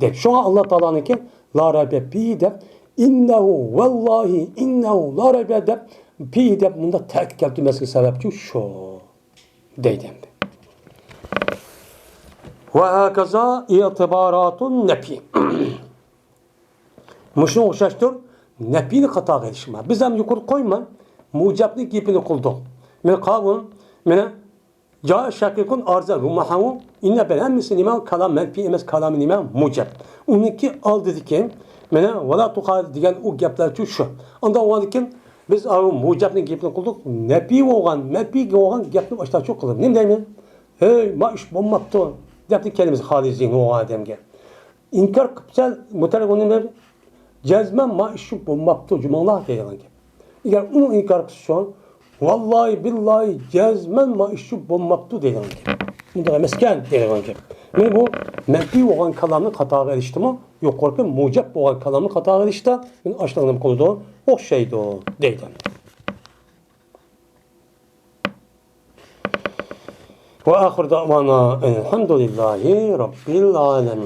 دەپ. شۇڭا ئاللا تائالانىڭكى لا رەيبە فىھى دەپ، ئىننەھۇ ۋەللاھى ئىننەھۇ لا رەيبە دەپ، فىھى دەپ مۇنداق تەكىت كەلتۈرمەسلىكى سەۋەبچۇ شۇ. دەيدۇ ئەمدى. ۋە ھاكازا ئىتىباراتۇن نەپى. مۇشۇنىڭغا ئوخشاشتۇر نەپىنى خاتاغا ئېلىشما. بىز ھەم يۇقىرىدا قويما، مۇجەبنىڭ گېپىنى قىلدۇق. مانا قاۋۇل، مانا جا شەقىقۇن ئارزا رۇماھاۋۇ، ئىننە بەل ھەممىسى نېمە؟ كالام مەنپىي ئەمەس، كالامى نېمە؟ مۇجەب. ئۇنىڭكى ئالدىدىكى، مانا، ۋالا تۇخالىف دېگەن ئۇ گەپلەرچۇ شۇ. ئاندىن ئۇنىڭدىن كېيىن بىز ئاۋۇ مۇجەبنىڭ گېپىنى قىلدۇق، نەپىي بولغان، مەنپىي بولغان گەپنى ئاشتاچۇ قىلىپ. نېمە دەيمىز؟ ھەي، ما ئىش بولماپتۇ، دەپتۇ كەلىمىسى خالىي زېھنى بولغان ئادەمگە. ئىنكار قىپسەن، مۇتەللىق ئۇنى بىر جەزمەن ما ئىش شۇ بولماپتۇ، جۇمۇڭلار دەيدىغان گەپ. ئەگەر ئۇنى ئىنكار قىلسا شۇ، ۋاللاھى بىللاھى جەزمەن ما ئىش شۇ بولماپتۇ دەيدىغان گەپ. ئۇنداق ئەمەسكەن دەيدىغان گەپ. مانا بۇ مەنپىي بولغان كالامنى خاتاغا ئېلىشتىمۇ، يۇقىرىقى مۇجەب بولغان كالامنى خاتاغا ئېلىشتا، مانا ئاشۇنىڭ نېمە قىلىدۇ؟ ئوخشايدۇ دەيدۇ. ۋە ئاخىر دەۋانا ئەلھەمدۇلىللاھى رەببىل ئالەمىن.